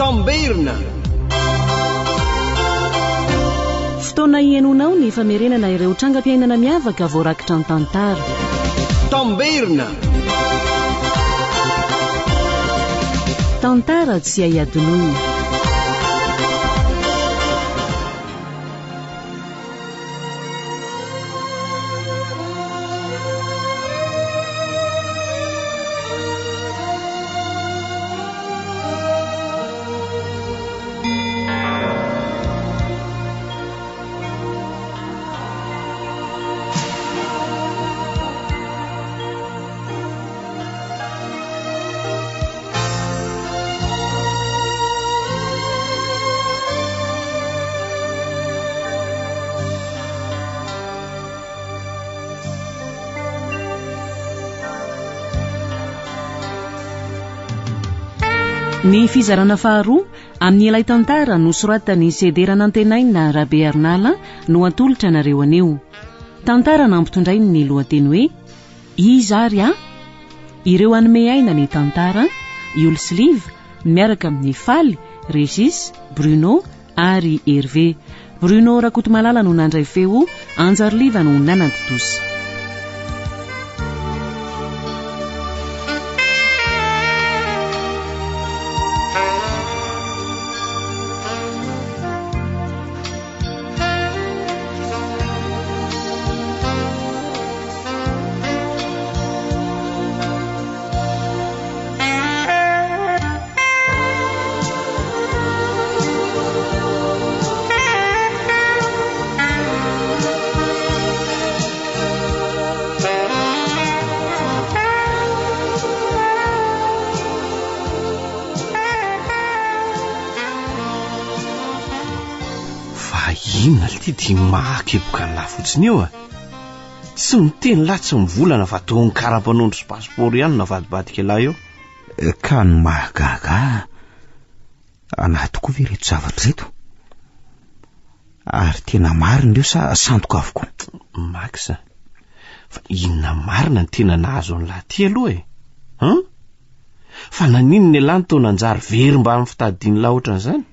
Tamberina. Fotoana hihainoanao ny famerenana ireo trangam-piainana miavaka voarakitra an-tantara. Tamberina. Tantara tsy hay adinoina. Ny fizarana faharoa amin'ny ilay tantara nosoratan'i Sedera Nantenaina Rabearinala no atolotra anareo anio. Tantara nampitondrainy ny lohateny hoe Iza ary aho? Ireo hanome aina ny tantara, Youl sy Liva, miaraka amin'i Faly, Régis, Bruno ary Hervé. Bruno Rakotomalala no nandray feo, Anjary Liva no nanatontosa. Fa inona lty dia mahakepoka an'lah fotsiny eo a? Tsy miteny lahy tsy mivolana fa toa ny karapanondro sy passeport ihany no navadibadika lahy eo. Ka ny mahagaga anahy tokoa ve ireto zavatra ireto? Ary tena marina ireo sa sandoka avokoa? Max a, fa inona marina no tena nahazo an'lah ty aloha e? Hein? Fa naninona ialahy no toa nanjary very mbamin'ny fitadian'lah ohatran'izany?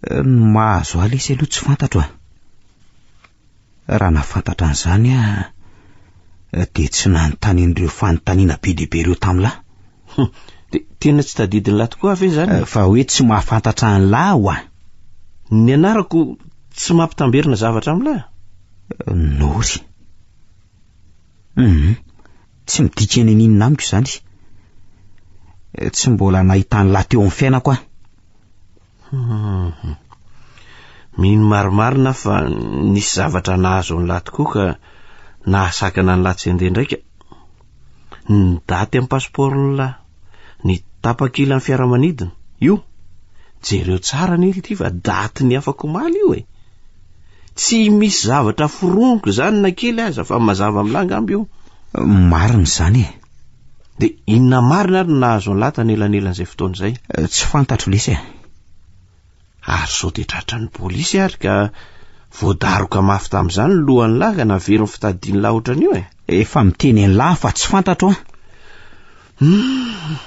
Ny mahazo ahy lesy aloha tsy fantatro a. Raha nahafantatra an'izany aho dia tsy nanontany an'ireo fanontaniana be dia be ireo tamin'lah. Hum, dia tena tsy tadidin'lah tokoa ve izany? Fa hoe tsy mahafantatra an'lah aho a. Ny anarako tsy mampitamberina zavatra amin'lah? Nory. Hum, tsy midika n'inon'inona amiko izany. Tsy mbola nahita an'lah teo amin'ny fiainako aho. Hum. Mino marimarina aho fa nisy zavatra nahazo an'lah tokoa ka nahasakana an'lah tsy handeha indraika. Ny daty amin'ny pasipaoron'lah, ny tapakilan'ny fiaramanidina, io. Jereo tsara anie ity fa datin'ny afak'omaly io e. Tsy misy zavatra foroniko izany na kely aza fa mazava amin'lah angamba io. Marina izany e. Dia inona marina ary no nahazo an'lah tanelanelan'izay fotoana izay? Tsy fantatro lesy e. Ary sao dia tratran'ny polisy ary ka voadaroka mafy tamin'izany ny lohan'lah ka naverin'ny fitadian'lah ohatran'io e. Efa miteny an'lah fa tsy fantatro an. Hum,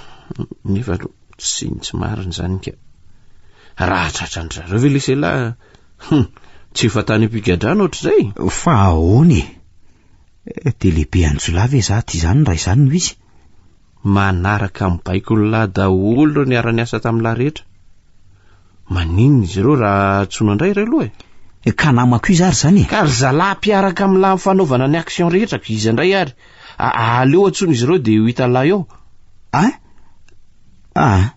nefa aloha tsy tsy marina izany ka. Raha tratran-dry zareo ve lesy elah, hum, tsy efa tany am-pigadrana ohatr'izay? Fa ahoana e? Dia lehibe an'i-jiolahy ve za aty izany raha izany no izy? Manaraka ny baikon'lah daholo ireo niara-niasa tamin'lah rehetra. Maninona izy ireo raha antsoina indray ry aloha e? Ka namako iza ary izany e? Ka ry zalahy mpiaraka amin'lah amin'ny fanaovana ny action rehetra ka iza indray ary? Aleo antsoina izy ireo dia ho hitan'lah eo. An? Ah.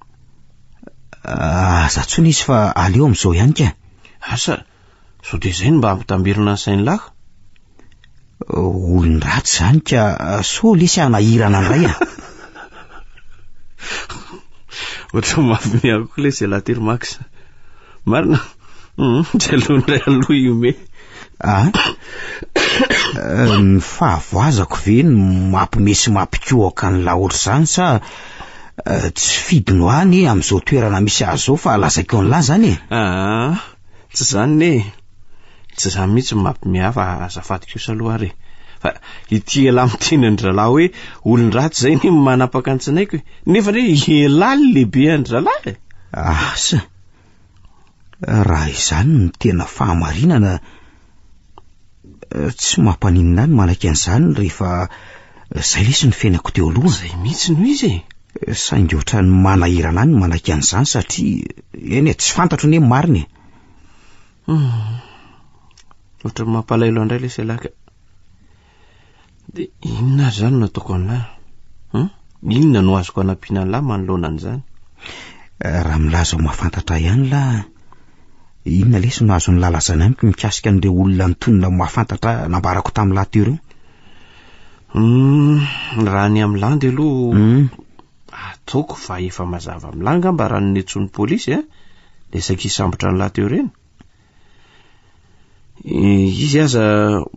Aza antsoina izy fa aleo amin'izao ihany ka. Asa, Sao dia izay no mba hampitamberina ny sain'lah? Olon-dratsy izany ka sao lesy hanahirana indray a! Ohatran'ny mampiomehy ahy koa lesy ialahy ty ry Max. Marina? Hum, tsy aleo indray aloha hihomehy. Ah? Ny fahavoazako ve no mampiomehy sy mampikohaka an'lah ohatr'izany sa tsy fidiny ho ahy anie amin'izao toerana misy azy izao fa lazaiko an'lah izany e? Ah, Tsy izany ne e! Tsy izany mihitsy no mampime ahy fa azafady kosa aloha ary e! Fa ity elah miteny an-dry zalahy hoe olon-dratsy izay anie no manapaka ny tsinaiko e! Nefa anie elah no lehibe an-dry zalahy e! Asa! Raha izany no tena fahamarinana, tsy mampaninona ahy ny manaiky an'izany rehefa izay lesy ny fiainako teo aloha. Izay mihitsy no izy e! Saingy ohatran'ny manahirana ahy ny manaiky an'izany satria, eny e, tsy fantatro anie ny marina e! Hum. Ohatran'ny mampalahelo indray lesy ialahy ka. Dia inona ary izany no ataoko an'lah? Hum? Inona no azoko anampiana an'lah manoloana an'izany? Eh, raha milaza ho mahafantatra ihany lah, inona lesy no azon'ny lah lazaina amiko mikasika an'ireo olona nitonona ho mahafantatra nambarako tamin'ny lah teo ireo? Hum, raha ny amin'ny landy aloha, Hum. ataoko fa efa mazava amin'ny lah angamba raha ny nentsoin'ny polisy eh, dia saika hisambotra an'lah teo ireny. Izy aza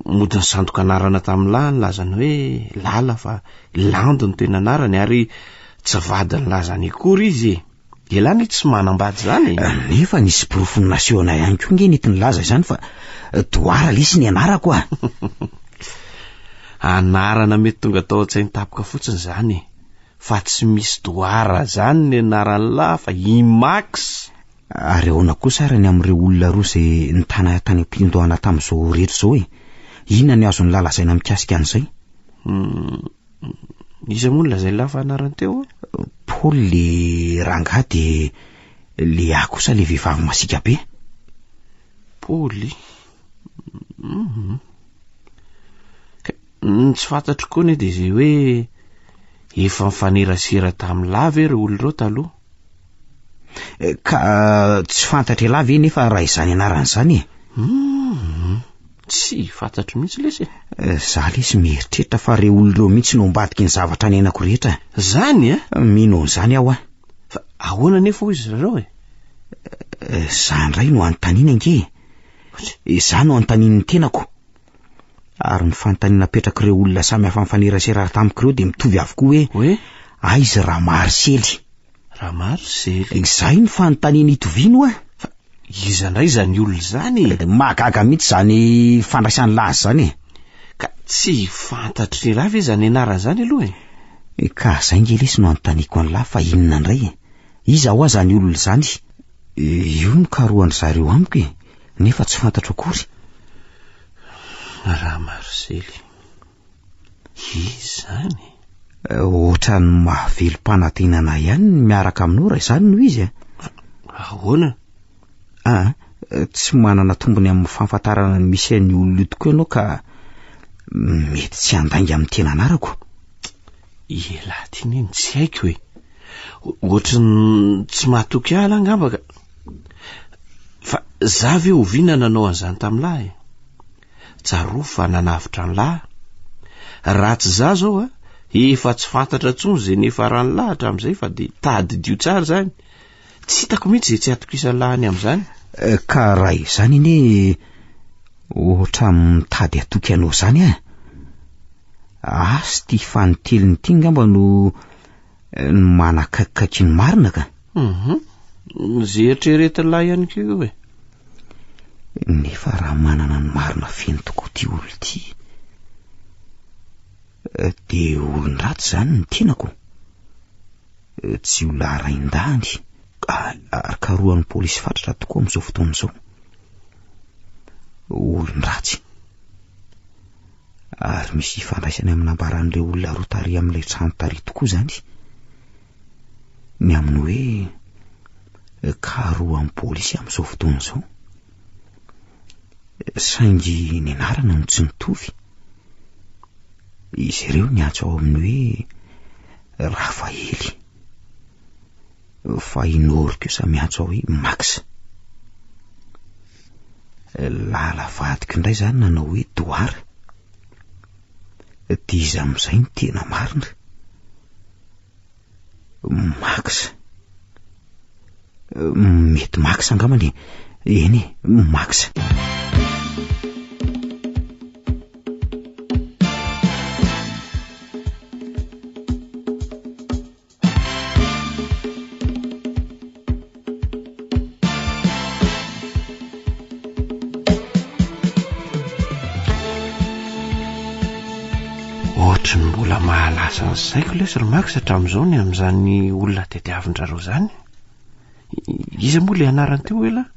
mody nisandoka anarana tamin'ny lahy nilazany hoe Lala fa Landy no tena anarany ary tsy vadin'i Lazany akory izy e. Elah anie tsy manambady izany e. Nefa nisy porofo naseho anay ihany koa nge nety nilaza izany fa Doara lesy ny anarako a. Anarana mety tonga tao an-tsainy tampoka fotsiny izany e. Fa tsy misy Doara izany ny anaran'lah fa i Max. Ary ahoana kosa ary ny amin'ireo olona roa izay nitana ahy tany am-piandohana tamin'izao rehetra izao e? Inona no azon'i lahy lazaina mikasika an'izay? Hmm, iza moa no lazain'i lahy fa anarany teo? Paoly le rangahy dia Léa kosa le vehivavy masiaka be. Paoly? Mhm. Ka ny tsy fantatro koa anie dia izay hoe efa nifanerasera tamin'i lahy ve ireo olona ireo taloha? Ka tsy fantatr'ialahy ve nefa raha izany anarany izany e? Hum, tsy fantatro mihitsy lesy e. Za lesy mieritreritra fa ireo olona ireo mihitsy no ambadiky ny zavatra niainako rehetra. Zany e? Mino an'izany aho a. Fa ahoana nefa hoy izy zareo e? Za indray no anontaniana ange e. Za no anontanian'ny tenako. Ary ny fanontaniana apetrak'ireo olona samy hafa nifanerasera tamiko ireo dia mitovy avokoa hoe, Hoe? Aiza Ramarisely? Ramarisely. Izay ny fanontaniana itoviany oa. Fa iza indray izany olona izany e? Mahagaga mihitsy izany fandraisan'i Laza izany e. Ka tsy fantatr'i Lahy ve izany anarana izany aloha e? Ka izay nge lesy no anontaniako an'i Lahy fa inona indray e? Iza hoa izany olona izany? Io no karohan-dry zareo amiko e, nefa tsy fantatro akory. Ramarisely. Iza izany? Ohatran'ny mahavelom-panantenana ihany ny miaraka aminao raha izany no izy e. Ahoana? Ah, tsy manana tombony amin'ny fahafantarana ny misy an'io olona io tokoa ianao ka mety tsy handainga amin'ny tena anarako. Ialahy ty neny tsy haiko e. Ohatry ny tsy mahatoky ahy lahy angamba ka. Fa za ve oviana nanao an'izany tamin'lahy e? Tsarovy fa nanavotra an'lah. Raha tsy za zao a, efa tsy fantatra intsony izay niafaran'lah hatramin'izay fa dia tadidio tsara izany. Tsy hitako mihitsy izay tsy atokisan'lah any amin'izany. Eh, ka raha izany anie ohatran'ny mitady hatoky anao izany aho. Asa ity fanintelony ity ngamba no eh, no manakaikikaiky ny marina ka. Mhm. Izay eritreretin'lah ihany koa io e. Nefa raha manana ny marina feno tokoa ity olona ity, eh, dia olon-dratsy izany ny tenako. Eh, jiolahy rain-dany ary karohan'ny polisy fatratra tokoa amin'izao fotoana izao. Olon-dratsy. Ary misy ifandraisany amin'ny nambaran'ireo olona roa tary amin'ilay trano tary tokoa izany. Ny amin'ny hoe karohan'ny polisy amin'izao fotoana izao. Saingy ny anarana no tsy mitovy. Izy ireo niantso ao amin'ny hoe Rafaely. Fa i Noro kosa miantso ao hoe Max. Lala vadiko indray izany nanao hoe Doara. Dia iza amin'izay no tena marina? Max. Mety Max angambany e. Eny e, Max. Ohatry ny mbola mahalasa ny saiko lesy ry Max hatramin'izao ny amin'izany olona tediavin-drareo izany. Iza moa ilay anarany teo hoe lahy?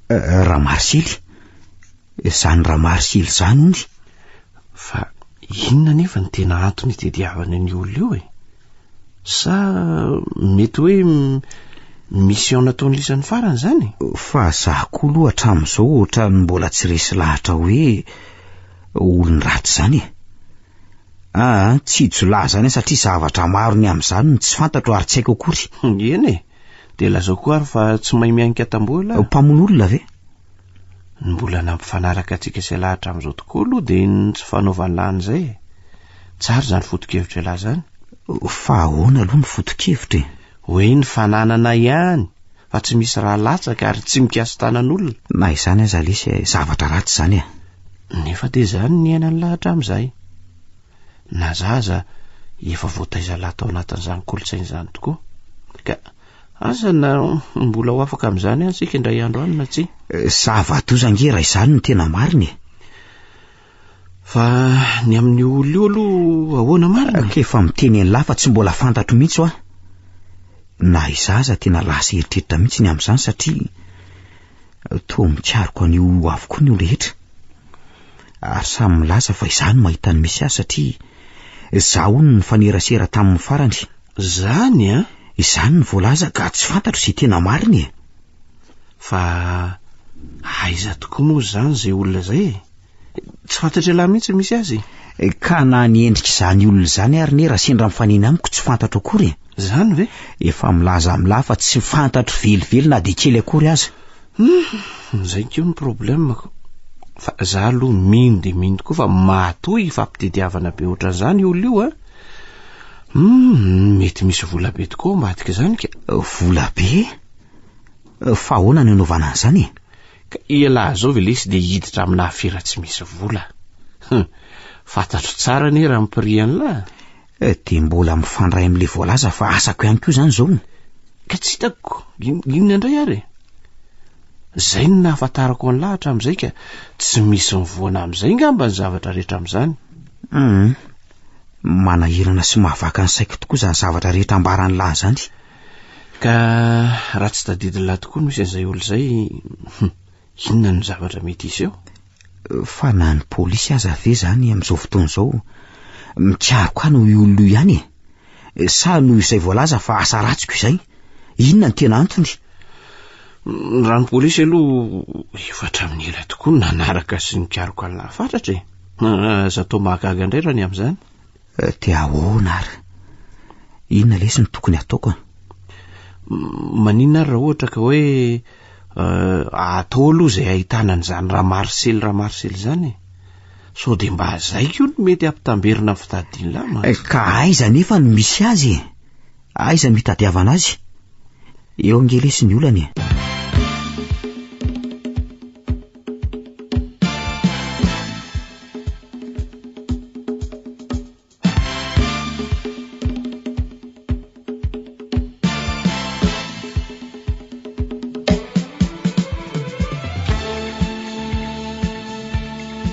Ramarisily. Izany Ramarisily izany hono. Fa inona anefa ny tena antony itadiavana an'io olona io e? Sa mety hoe mission nataon'ny lisany farany izany? Fa za koa aloha hatramin'izao ohatran'ny mbola tsy resy lahatra hoe olon-dratsy izany e. Aa, tsy jiolahy izany aho satria zavatra maro ny amin'izany no tsy fantatro ary tsy haiko akory. Eny e, dia lazao koa ary fa tsy mahay mihanika tamboho ialahy. Mpamono olona ve? Ny mbola nampifanaraka antsika sy ialahy hatramin'izao tokoa aloha dia ny tsy fanaovan'lah an'izay e. Tsara izany foto-kevitra ialahy izany. Fa ahoana aloha ny foto-kevitra e? Hoe ny fananana ihany fa tsy misy raha latsaka ary tsy mikasi-tanan'olona. Na izany aza lesy e, zavatra ratsy izany e. Nefa dia izany ny niainan'lah hatramin'izay. Na za aza efa voataiza lahy tao anatin'izany kolontsaina izany tokoa. Ka Asa na mbola ho afaka amin'izany ihany isika indray andro any na tsia. Zava-doza ange raha izany no tena marina e. Fa ny amin'io olona io aloha ahoana marina? Ka efa miteny an'lah fa tsy mbola fantatro mihitsy hoa. Na izaho aza tena lasa eritreritra mihitsy ny amin'izany satria toa mikaroka an'io avokoa ny olon-rehetra. Ary samy milaza fa izaho no mahita ny misy azy satria izaho hono no nifanerasera taminy farany. Zany an? Izany no voalaza ka tsy fantatro izay tena marina e! Fa aiza tokoa moa izany izay olona izay e? Tsy fantatr'ialahy mihitsy ny misy azy e? Ka na ny endrik'izany olona izany ary ne raha sendra mifanena amiko tsy fantatro akory e! Izany ve? Efa milaza amin'lah fa tsy fantatro velively na dia kely akory aza. Hum, izay koa ny problème-ko. Fa za aloha mino dia mino tokoa fa matoa ifampitediavana be ohatran'izany io olona io an! Hum, mety misy vola be tokoa ao ambadika izany ka. Vola be? Fa ahoana no anaovana an'izany e? Ka ialahy izao ve lesy dia hiditra amina afera tsy misy vola? Hum, fantatro tsara anie raha ny prix an'lah. Dia mbola mifandray amin'ilay voalaza fa asako ihany koa izany izao. Ka tsy hitako, inona indray ary e? Izay no nahafantarako an'lah hatramin'izay ka tsy misy mivoana amin'izay ngamba ny zavatra rehetra amin'izany. Hum, manahirana sy mahavaka ny saiko tokoa izany zavatra rehetra ambaran'lah izany. Ka raha tsy tadidin'lah tokoa no misy an'izay olona izay, hum, inona no zavatra mety hiseho? Fa na ny polisy aza ve izany amin'izao fotoana izao mikaroka ahy noho io olona io ihany e? Sa noho izay voalaza fa asa ratsiko izay? Inona no tena antony? Raha ny polisy aloha efa hatramin'ny ela tokoa no nanaraka sy nikaroka an'lah fatratra e. Aza atao mahagaga indray raha ny amin'izany. Dia ahoana ary? Inona lesy no tokony hataoko an? Maninona ary raha ohatra ka hoe atao aloha izay ahitana an'izany Ramarisely Ramarisely izany e? Sao dia mba izay koa no mety hampitamberina ny fitadian'lah mantsy. Ka aiza anefa no misy azy e? Aiza no hitadiavana azy? Eo ange lesy ny olana e.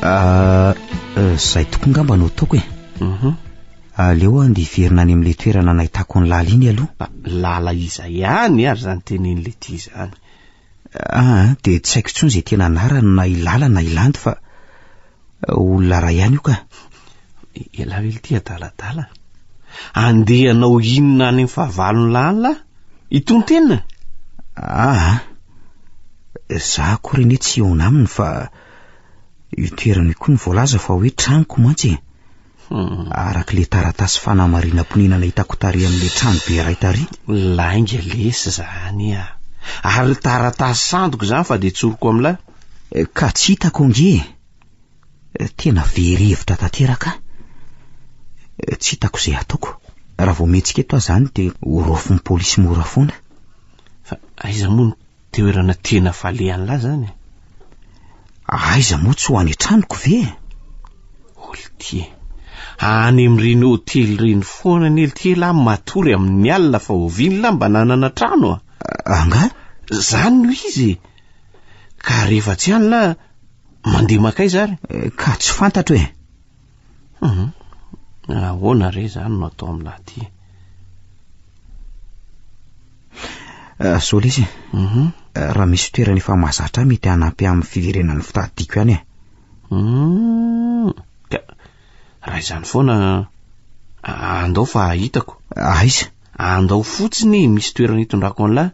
Ah, eh, zay tokoa ngamba no ataoko e. Mhm. Aleo aho andeha hiverina any amin'ilay toerana nahitako ny lala iny aloha. Lala iza ihany ary izany tenenin'ilay ty izany. Aa, dia tsy haiko intsony izay tena anarany na i Lala na i Landy fa olona iray ihany io ka. Ialahy ve ity adaladala? Andeha hanao inona any amin'ny fahavalon'ny lahy any lahy? Hitontenina? Aa, za akory anie tsy hihaona aminy fa io toerana io koa no voalaza fa hoe tranoko mantsy e. Araka ilay taratasy fanamarinam-ponenana hitako tary amin'ilay trano be iray tary. Lainga lesy izany a! Ary taratasy sandoka izany fa dia tsoriko amin'lah. Ka tsy hitako ange e! Tena very hevitra tanteraka aho. Tsy hitako izay hataoko. Raha vao mihetsika eto aho izany dia ho raofin'ny polisy mora foana. Fa aiza moa no Toerana tena falehan'lah zany e. Aiza moa tsy ho any an-tranoko ve e? Olty e. Any amin'ireny hotely ireny foana anie lty lah matory amin'ny alina fa oviana lah mba nanana trano a? Angaha? Zany no izy e. Ka rehefa tsy any lah mandeha makaiza ary? Ka tsy fantatro e. Hum. Ahoana re zany no atao amin'lah ty e? Zao lesy e. Mhm. Raha misy toerana efa mahazatra ahy mety hanampy amin'ny fiverenan'ny fitadidiako ihany e. Ka raha izany foana andao fa hitako. Aiza? Andao fotsiny misy toerana hitondrako an'lah.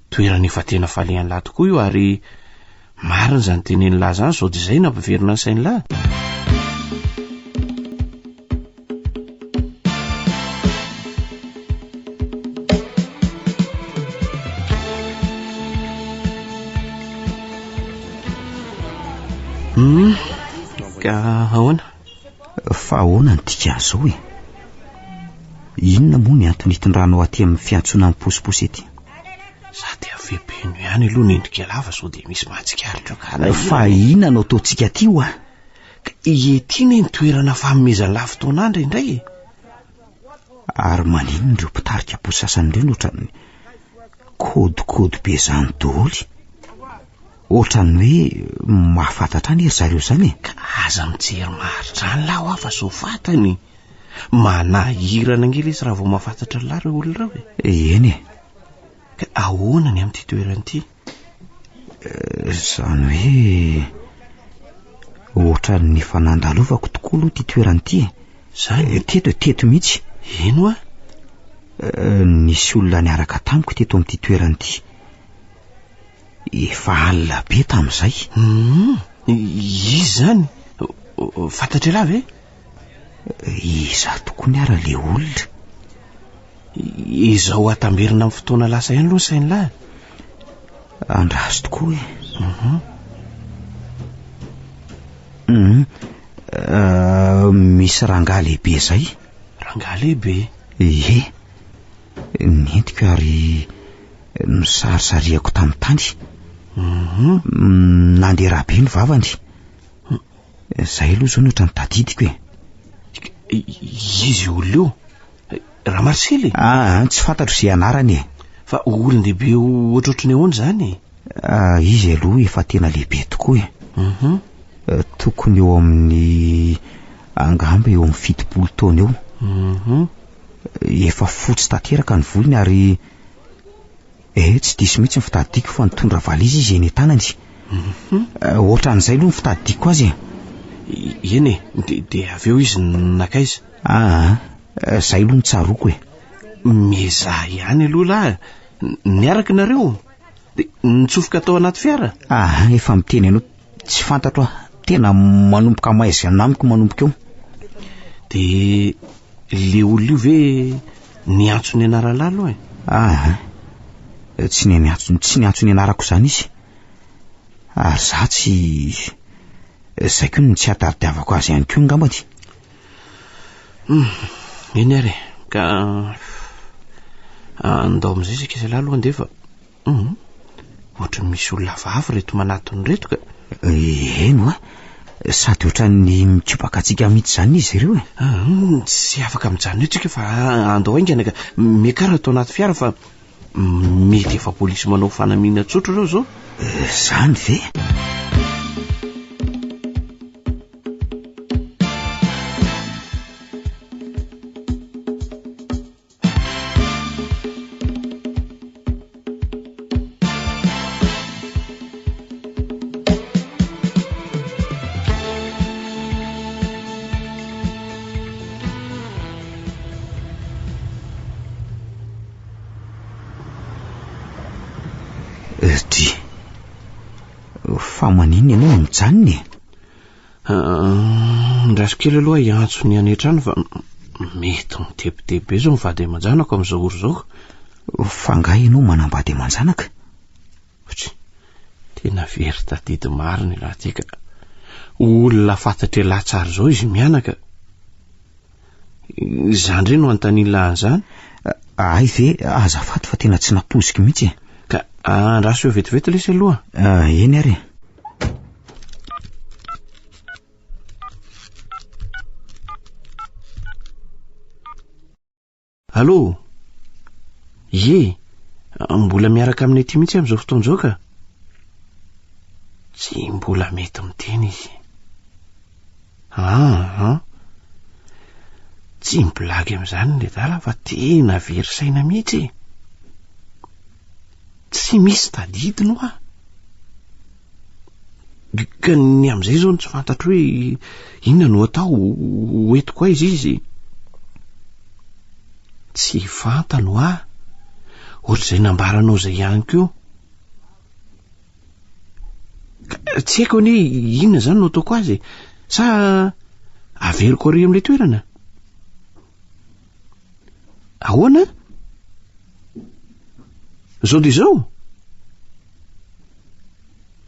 Toerana efa tena falehan'lah tokoa io ary marina izany tenenin'lah izany sao dia izay no hampiverina ny sain'lah. Ka ahoana? Fa ahoana ny dikan'izao e? Inona moa ny antony hitondranao aty amin'ny fiantsoana miposiposy ety? Za dia avebeno ihany aloha ny endrika lava sao dia misy mahatsikaritra eo ka. Fa inona no ataontsika aty hoa? Ka ety anie ny toerana fanomezan'lah fotoana ahy indraindray e. Ary maninona ireo mpitarika posy sasany ireo no ohatran'ny kôdikôdy be izany daholo? Ohatran'ny hoe mahafantatra any ry zareo izany e. Ka aza mijery maharitra any lah hoa fa sao fantany. Manahirana ange lesy raha vao mahafantatra an'lah ireo olona ireo e. Eny e. Ka ahoana ny amin'ity toerana ity? Izany hoe ohatran'ny efa nandalovako tokoa aloha ity toerana ity e. Izany? Teto e, teto mihitsy. Eny hoa. Nisy olona niaraka tamiko teto amin'ity toerana ity. Efa alina be tamin'izay. Iza izany? Fantatr'ialahy ve? Iza tokoa ny ara ilay olona? Izao atamberina amin'ny fotoana lasa ihany aloha ny sain'lahy. Andraso tokoa e. Mhm. Misy rangahy lehibe izay. Rangahy lehibe? Ie. Nentiko ary nisarisarihako tamin'ny tany. Nandeha ra be ny vavany. Izay aloha izao no ohatran'ny tadidiko e. Izy io olona io? Ramarcel e? Ah, tsy fantatro izay anarany e. Fa olon-dehibe ohatrohatry ny ahoana izany e? Ah, izy aloha efa tena lehibe tokoa e. Tokony eo amin'ny angamba eo amin'ny 70 taona eo. Efa fotsy tanteraka ny volony ary Eh, tsy diso mihitsy ny fitadidiako fa nitondra valizy izy eny an-tanany. Ohatran'izay aloha ny fitadidiako azy e. Eny e, dia avy eo izy nankaiza? Aa, izay aloha no tsaroako e. Miezaha ihany aloha lahy, niaraka nareo? Dia nitsofoka tao anaty fiara? Aa, efa miteny anao, tsy fantatro aho, tena manomboka maizina amiko manomboka eo. Dia le olona io ve niantso ny anaran'lah aloha e? Aa, tsy ny niantso, tsy niantso ny anarako izany izy. Ary za tsy, zay koa no tsy ahatadiavako azy ihany koa angambany. Eny ary e, ka andao amin'izay isika zalahy aloha andeha fa ohatran'ny misy olona hafahafa ireto manatona ireto ka. Eny hoa, sady ohatran'ny mikopaka antsika mihitsy izany izy ireo e. Tsy afaka mijanona eo tsika fa andao haingana ka, miakara ato anaty fiara fa mety efa polisy manao fanamiana tsotra ireo izao. Izany ve? Dry. Fa maninona ianao no mijanona e? Andraso kely aloha hiantso ny any an-trano fa mety mitebiteby be izao ny vady aman-janako amin'izao ora izao. Fa angaha ianao manambady aman-janaka? Ohatry, tena very tadidy marina ialahy ity ka. Olona fantatr'ialahy tsara izao izy mianaka. Izany indray no anontanian'lah an'izany? Hay ve, azafady fa tena tsy nampoiziko mihitsy e. Ka andraso eo vetivety lesy aloha. Eny ary e. Allô? Ie, mbola miaraka aminay aty mihitsy amin'izao fotoana izao ka. Tsy mbola mety miteny izy. Ah, ah. Tsy mibilagy amin'izany ny ledala fa tena very saina mihitsy e. Tsy misy tadidiny hoa. Ka ny amin'izay izao no tsy fantatro hoe inona no atao, ho entiko aiza izy. Tsy fantany hoa. Ohatr'izay nambaranao izay ihany koa. Ka tsy haiko anie inona izany no ataoko azy e. Sa averiko ary amin'ilay toerana? Ahoana? Izao dia izao?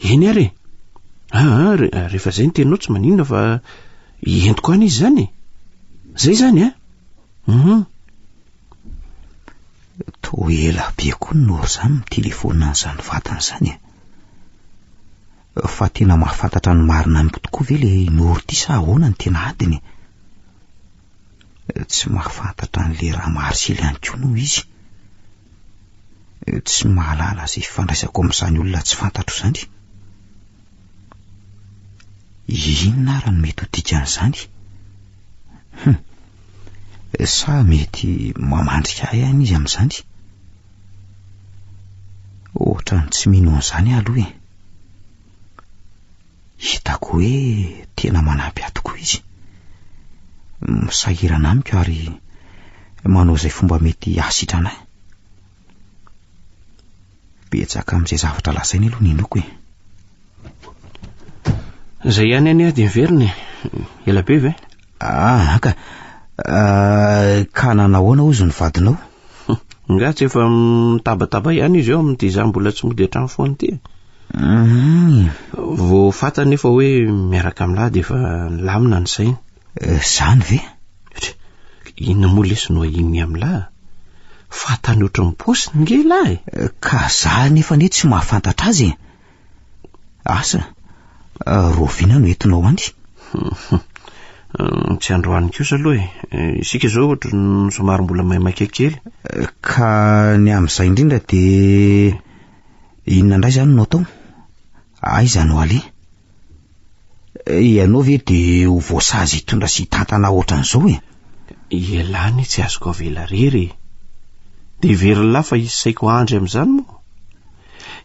Eny ary e. Ah, ah rehefa izay ny teninao tsy maninona fa entiko any izy izany e. Izay izany a. Mhm. Toa ela be koa ny Noro izany mitelefaonina an'izany vadiny izany e. Fa tena mahafantatra ny marina amiko tokoa ve ilay Noro ity sa ahoana ny tena adiny e? Tsy mahafantatra an'ilay Ramaharsely ihany koa noho izy. Tsy mahalala izay ifandraisako amin'izany olona tsy fantatro izany. Inona ara no mety ho dikan'izany? Hum. Sa mety mamandrika ahy ihany izy amin'izany? Ohatran'ny tsy mino an'izany aho aloha e. Hitako hoe tena manampy ahy tokoa izy. Misahirana amiko ary manao izay fomba mety hahasitrana ahy. Betsaka amin'izay zavatra lazainy aloha ny inoako e. Izay ihany anie dia miverina e. Ela be ve? Ah, ka. Ah, ka nanahoana hozy ny vadinao? Nga tsy efa mitabataba ihany izy eo amin'ity izaho mbola tsy mody an-trano foana ity e. Vao fantany nefa hoe miaraka amin'lahy dia efa nilamina ny sainy. Izany ve? Inona moa lesy no ahiany amin'lahy? Fantany ohatran'ny paosiny nge lahy e. Ka za nefa anie tsy mahafantatra azy e. Asa, rahoviana no entinao any? Tsy androany kosa aloha e. Isika izao ohatran'ny somary mbola maimaika kely. Ka ny amin'izay indrindra dia inona indray izany no atao? Aiza no aleha? Ianao ve dia ho voasazy hitondra sy hitantana ohatran'izao e? Ialahy anie tsy azoko avela rery e. Dia heverin'lah fa hisy saiko handry amin'izany moa?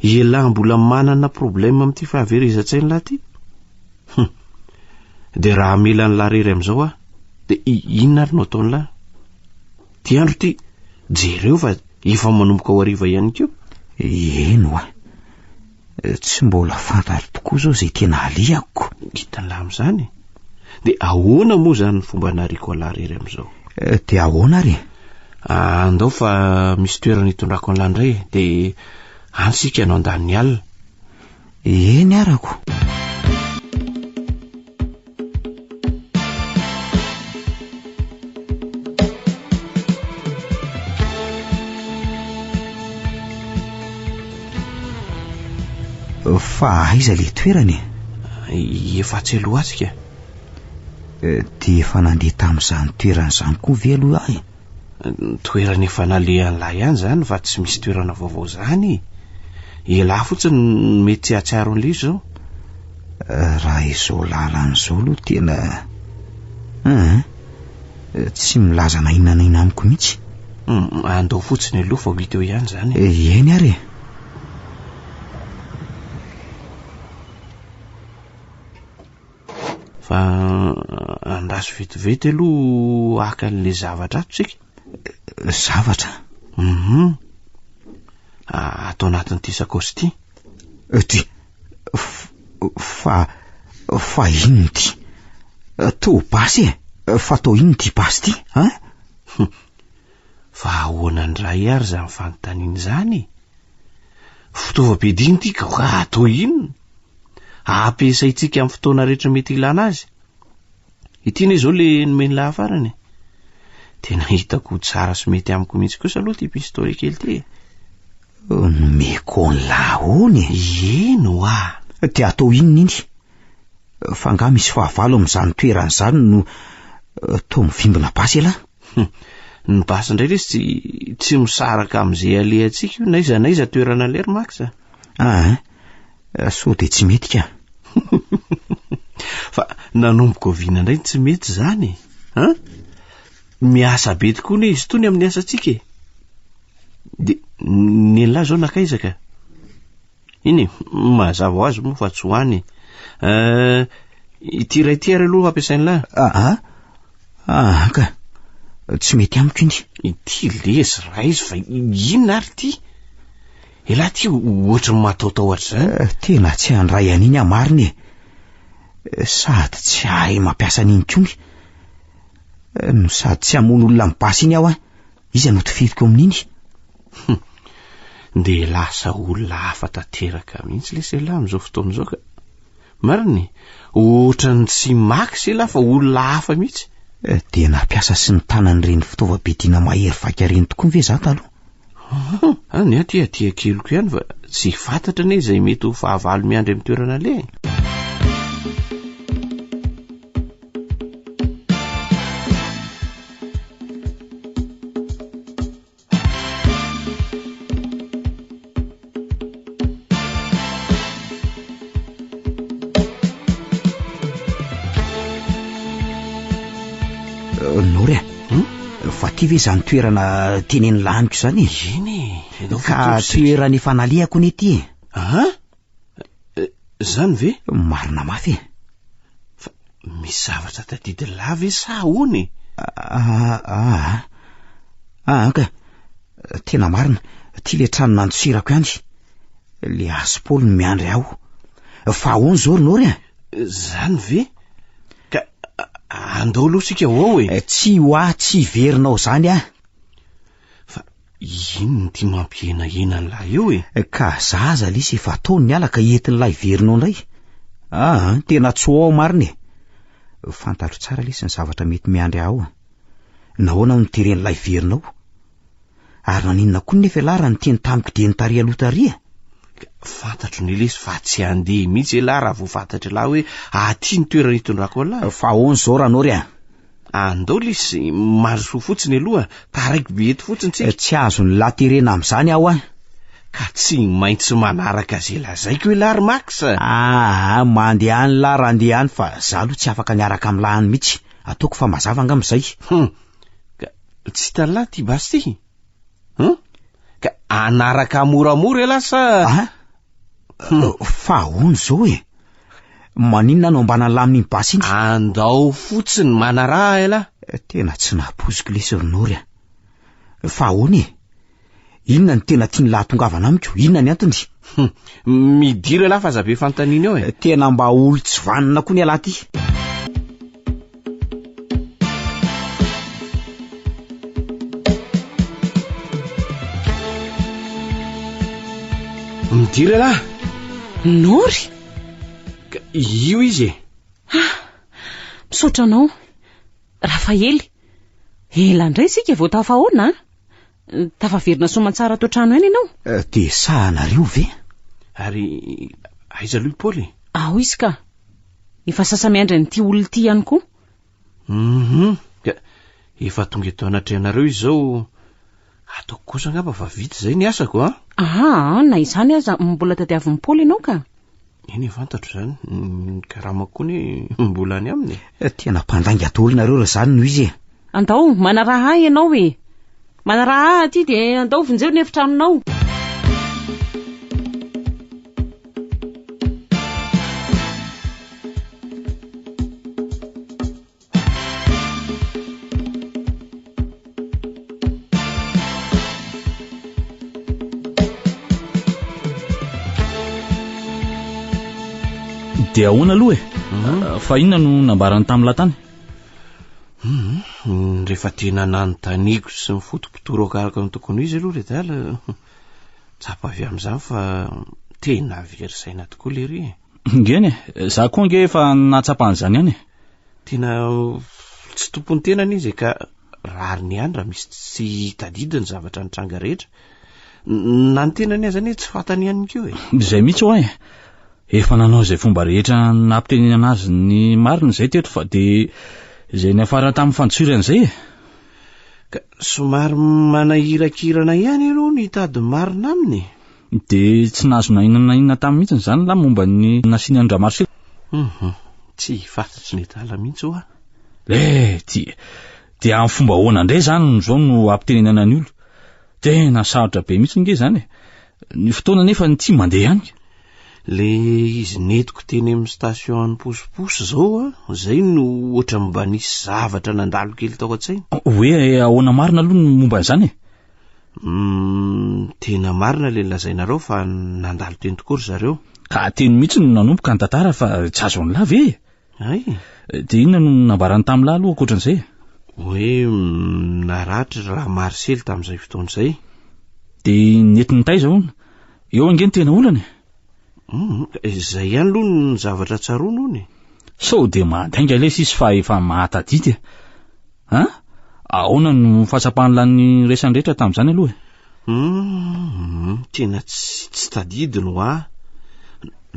Ialahy mbola manana problème amin'ity fahaverezan-tsain'lah ity? Hum. Dia raha hamela an'lah rery amin'izao aho, dia inona ary no ataon'lah? Ty andro ity, jereo fa efa manomboka ho hariva ihany koa. Eny oa. Tsy mbola fantatro tokoa izao izay tena alehako. Hitan'lah amin'izany e. Dia ahoana moa izany fomba anariako an'lah rery amin'izao? Dia ahoana ary e? Andao fa misy toerana hitondrako an'lah indray e. Dia any isika no handany ny alina. Eny arako. Fa aiza le toerana e? Efa atsy aloha atsy ka. Dia efa nandeha tamin'izany toerana izany koa ve aloha aho e? Toerana efa nalehan'lahy ihany izany fa tsy misy toerana vaovao izany e. Elah fotsiny no mety tsy hahatsiaro an'ilay izy izao. Raha izao lalana izao aloha tena hein, tsy milaza na inona na inona amiko mihitsy. Andao fotsiny aloha fa ho hita eo ihany izany e. Eny ary e. Fa andraso vetivety aloha haka an'ilay zavatra ato tsika. Zavatra? Mhm. Ato anatin'ity sakaosy ity. Ty. Fa fa inona ity? Toa basy e. Fa toa inona ity basy ity, hein? Fa ahoana indray ary izany fanontaniana izany e? Fitaovam-piadiana ity ka atao inona? Ampiasaintsika amin'ny fotoana rehetra mety ilana azy. Ity anie izao le nomen'i lahy farany e. Tena hitako ho tsara sy mety amiko mihitsy kosa aloha ity pistolet kely ity e. Nomeko an'lah ahoana e? Eny hoa. Dia atao inona iny? Fa angaha misy fahavalo amin'izany toerana izany no toa mivimbina basy ialahy? Ny basy indray lesy tsy tsy misaraka amin'izay alehantsika io na aiza na aiza toerana aleha ry Max a. Ah, sao dia tsy mety ka. Fa nanomboka oviana indray ny tsy mety izany e? An? Miasa be tokoa anie izy itony amin'ny asantsika e. Dia nen'lah izao nankaiza ka? Iny e, mazava ho azy moa fa tsy ho any e. Eh, ity iray ity ary aloha ampiasain'lah. Aa, aa ka, tsy mety amiko iny. Ity lesy raiso fa inona ary ity? Elah ity ohatry ny mataotahotra izany. Eh, tena tsy handray an'iny aho marina e. Sady tsy hahay mampiasa an'iny intsony. Eh, no sady tsy hamono olona amin'ny basy iny aho an. Iza no tifiriko amin'iny? Hum, dia lasa olona hafa tanteraka mihitsy lesy elah amin'izao fotoana izao ka. Marina e, ohatran'ny tsy Max elah fa olona hafa mihitsy. Eh, dia nampiasa sy nitana an'ireny fitaovam-piadiana mahery vaika ireny tokoa ve za taloha? Hum, ny ahy aty aty akeliko ihany fa tsy fantatra anie izay mety ho fahavalo miandry amin'ny toerana aleha e. Nory a! Hmm? Fa ty ve izany toerana tenen'ny laniko izany e? Eny e! Ka toerana efa nalehako anie ity e! Aha! Izany ve? Marina mafy e! Fa misy zavatra tadidin'lah ve sa ahoana e? Aa, aa ka, tena marina, ty le trano nandosirako ihany. Le Aspaolo no miandry aho. Fa ahoana izao ry Nory a? Zany ve? Ka andao aloha isika ho ao e. Tsy ho ahy tsy hiverina ao izany aho. Fa inona ity mampihenahena an'lah eo e? Ka zaza lesy efa ataony ny ala ka entin'lah hiverina ao indray. Aa, tena tsy ho ao marina e. Fantatro tsara lesy ny zavatra mety miandry ahy ao. Nahoana aho no teren'lah hiverina ao? Ary naninona koa nefa ialahy raha niteny tamiko dieny tary aloha tary e? Fantatro ne lesy fa tsy handeha mihitsy ialahy raha vao fantatr'ialahy hoe aty ny toerana hitondrako an'lah. Fa ahoana izao Ranoro a? Andao lesy, marosoa fotsiny aloha, taraiky be eto fotsiny tsika. Tsy azon'lah terena amin'izany aho an. Ka tsy maintsy manaraka izay lazaiko elah ry Max a. Aa, mandeha any lah raha andeha any fa za aloha tsy afaka niaraka amin'lah any mihitsy. Ataoko fa mazava angamba izay. Hum, ka tsy hitan'lah ity basy ity? Hum, ka hanaraka moramora elah sa? Ah, Fa ahoana izao e? Maninona no ambana lamin'iny basy iny? Andao fotsiny manaraha elah. Tena tsy nampoiziko lesy ry Nory a. Fa ahoana e? Inona no tena tian'i lahy tongavana amiko? Inona ny antony? Midira elah fa aza be fanontaniana eo e. Tena mba olo tsy vanona koa ny ialahy ty. Midira elah! Nory! Ka io izy e! Ah! Misaotra anao. Rafaely, ela indray isika vao tafahaona an! Tafaverina soamantsara ato an-trano ihany ianao? Eh, dia sahanareo ve? Ary aiza aloha i Paoly e? Ao izy ka. Efa sasa-miandry an'ity olona ity ihany koa. Mhm. Ka efa tonga eto anatrehanareo izy izao. Ataoko kosa angamba fa vita izay ny asako an. Aa, na izany aza mbola tadiavin'i Paoly ianao ka. Eny e, fantatro izany. Ny karamako koa anie mbola any aminy e. Tena mpandainga daholo nareo raha izany no izy e. Andao, manaraha ahy ianao e. Manaraha ahy aty dia andao vonjeo ny efitranonao. Dia ahoana aloha e? Mhm. Fa inona no nambarany tamin'ny latany? Mhm. Rehefa tena nanontaniako sy nifotopotorako araka ny tokony ho izy aloha ry dala, tsapa avy amin'izany fa tena very saina tokoa lery e. Ngeny e, za koa ange efa nahatsapa an'izany ihany e. Tena tsy tompon'ny tenany izy e, ka rariny ihany raha misy tsy tadidy ny zavatra nitranga rehetra. Na ny tenany aza anie tsy fantany ihany koa e. Izay mihitsy hoa e. Efa nanao izay fomba rehetra nampitenenana azy ny marina izay teto fa dia izay niafara tamin'ny fandosirana izay e. Ka somary manahirakirana ihany aloha ny hitady marina aminy e. Dia tsy nahazo na inona na inona taminy mihitsy izany lahy momba ny nasiany an-dRamarcel? Hum, tsy fantatry ny adala mihitsy hoa. Eh, ty, dia amin'ny fomba ahoana indray izany no izao no hampitenenana ny olo? Tena sarotra be mihitsy nge izany e. Ny fotoana anefa ny tsy mandeha ihany. Le izy nentiko teny amin'ny station any Posiposy zao a, zay no ohatran'ny mba nisy zavatra nandalo kely tao an-tsaina. Hoe ahoana marina aloha ny momba an'izany e? Hum, tena marina le lazainareo fa nandalo teny tokoa ry zareo. Ka teny mihitsy no nanomboka ny tantara fa tsy azon'lah ve e? Hay! Dia inona no nambarany tamin'lah aloha ankoatran'izay? Hoe naratra Ramarisely tamin'izay fotoana izay. Dia nentiny taiza hono? Eo ange ny tena olana e! Hum, izay ihany aloha ny zavatra tsaroana hono e. Sao dia mandainga lesy izy fa efa mahatadidy e! An? Ahoana no fahatsapan'lah ny resany rehetra tamin'izany aloha e? Hum, tena tsy tsy tadidiny hoa.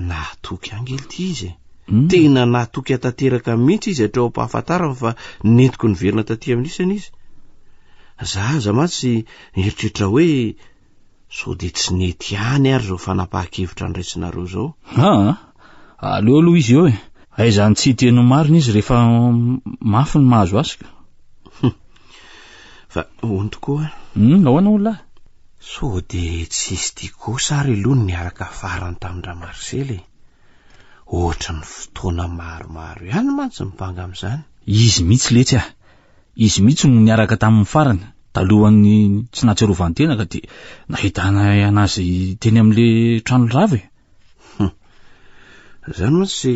Nahatoky ange ity izy e. Hmm. Tena nahatoky ahy tanteraka mihitsy izy hatreo am-pahafantarany fa nentiko niverina taty amin'isany izy. Za aza mantsy nieritreritra hoe sao dia tsy nety ihany ary izao fanapahan-kevitra niraisinareo izao. Aa, aleo aloha izy eo e. Aiza ny tsy hiteny ny marina izy rehefa mafy ny mahazo azy ka. Fa hono tokoa. Hmm, ahoana hono lahy? Sao dia tsy izy ity kosa ary aloha no niaraka farany tamin-dRamarisely e. Ohatry ny fotoana maromaro ihany mantsy ny banga amin'izany. Izy mihitsy letsy ah. Izy mihitsy no niaraka taminy farany, talohan'ny tsy nahatsiarovany tena ka dia nahitana anazy teny amin'le trano rava e. Hum. Izany mantsy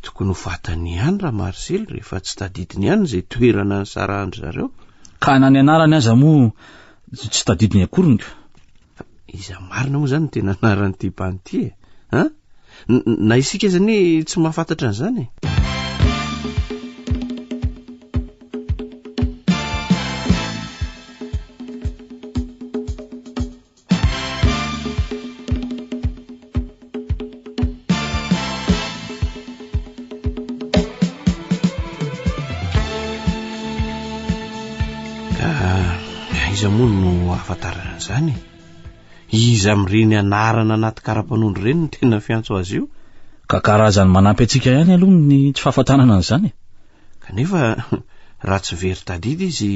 tokony ho fantany ihany Ramarisely rehefa tsy tadidiny ihany izay toerana nisarahan-dry zareo. Ka na ny anarany aza moa tsy tadidiny akoriny ka. Fa iza marina moa izany no tena anaran'ity bandy ity e? An? Na isika aza anie tsy mahafantatra an'izany e. Ka aiza moa no ahafantarana an'izany e? Iza amin'ireny anarana anaty kara-panondro ireny no tena fiantso azy io? Ka karazany manampy antsika ihany aloha ny tsy fahafantarana an'izany e. Kanefa raha tsy very tadidy izy,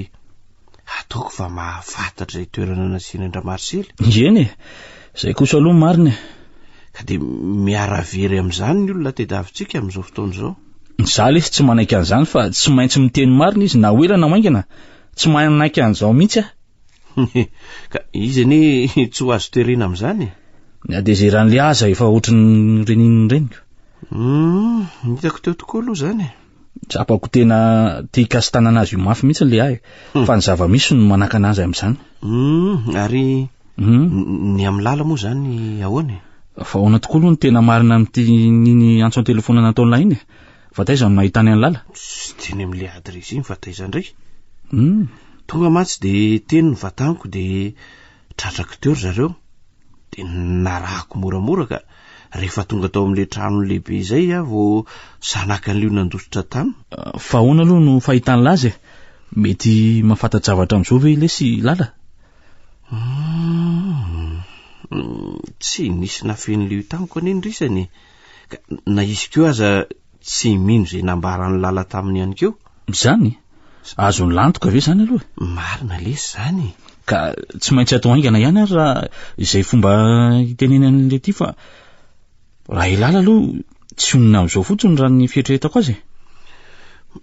ataoko fa mahafantatra izay toerana nasiana an-dRamarisely. Eny e, izay kosa aloha ny marina e. Ka dia miara-very amin'izany ny olona tediavintsika amin'izao fotoana izao. Izaho lesy tsy manaiky an'izany fa tsy maintsy miteny marina izy na ho ela na ho haingana. Tsy manaiky an'izao mihitsy aho. Ka izy anie tsy ho azo terena amin'izany e. Ny hatezeran'ilay aza efa ohatry ny renin'ny reniko. Hum, hitako teo tokoa aloha izany e. Tsapako tena te hikasi-tanana azy io mafy mihitsy ilay ahy, hmm. fa ny zava-misy no manakana azy amin'izany. Hmm, ary hmm. ny amin'ny lala moa izany ahoana e? Fa ahoana tokoa aloha ny tena marina amin'ity niny antso an-telefaonina nataon'ilay iny e? Fa taiza no nahitany an'i Lala? Tsy teny amin'ilay adiresy iny fa taiza indray? Tonga mantsy dia teny ny vataniko dia tratrako teo ry zareo. Dia narahako moramora ka rehefa tonga tao amin'ilay trano lehibe izay aho vao zanakan'ilay io nandositra tany. Fa ahoana aloha no fahitan'i Laza e? Mety mahafanta-javatra amin'izao ve lesy i Lala? Hum, tsy nisy nafen'ilay io tamiko anie ny risany e. Ka na izy koa aza tsy mino izay nambaran'i Lala taminy ihany koa. Izany? Azon'i Lantoka ve izany aloha e? Marina lesy izany e. Ka tsy maintsy atao haingana ihany ary raha izay fomba hitenenany an'ilay ity fa raha i Lala aloha tsy honina amin'izao fotsiny raha ny fieritreretako azy e.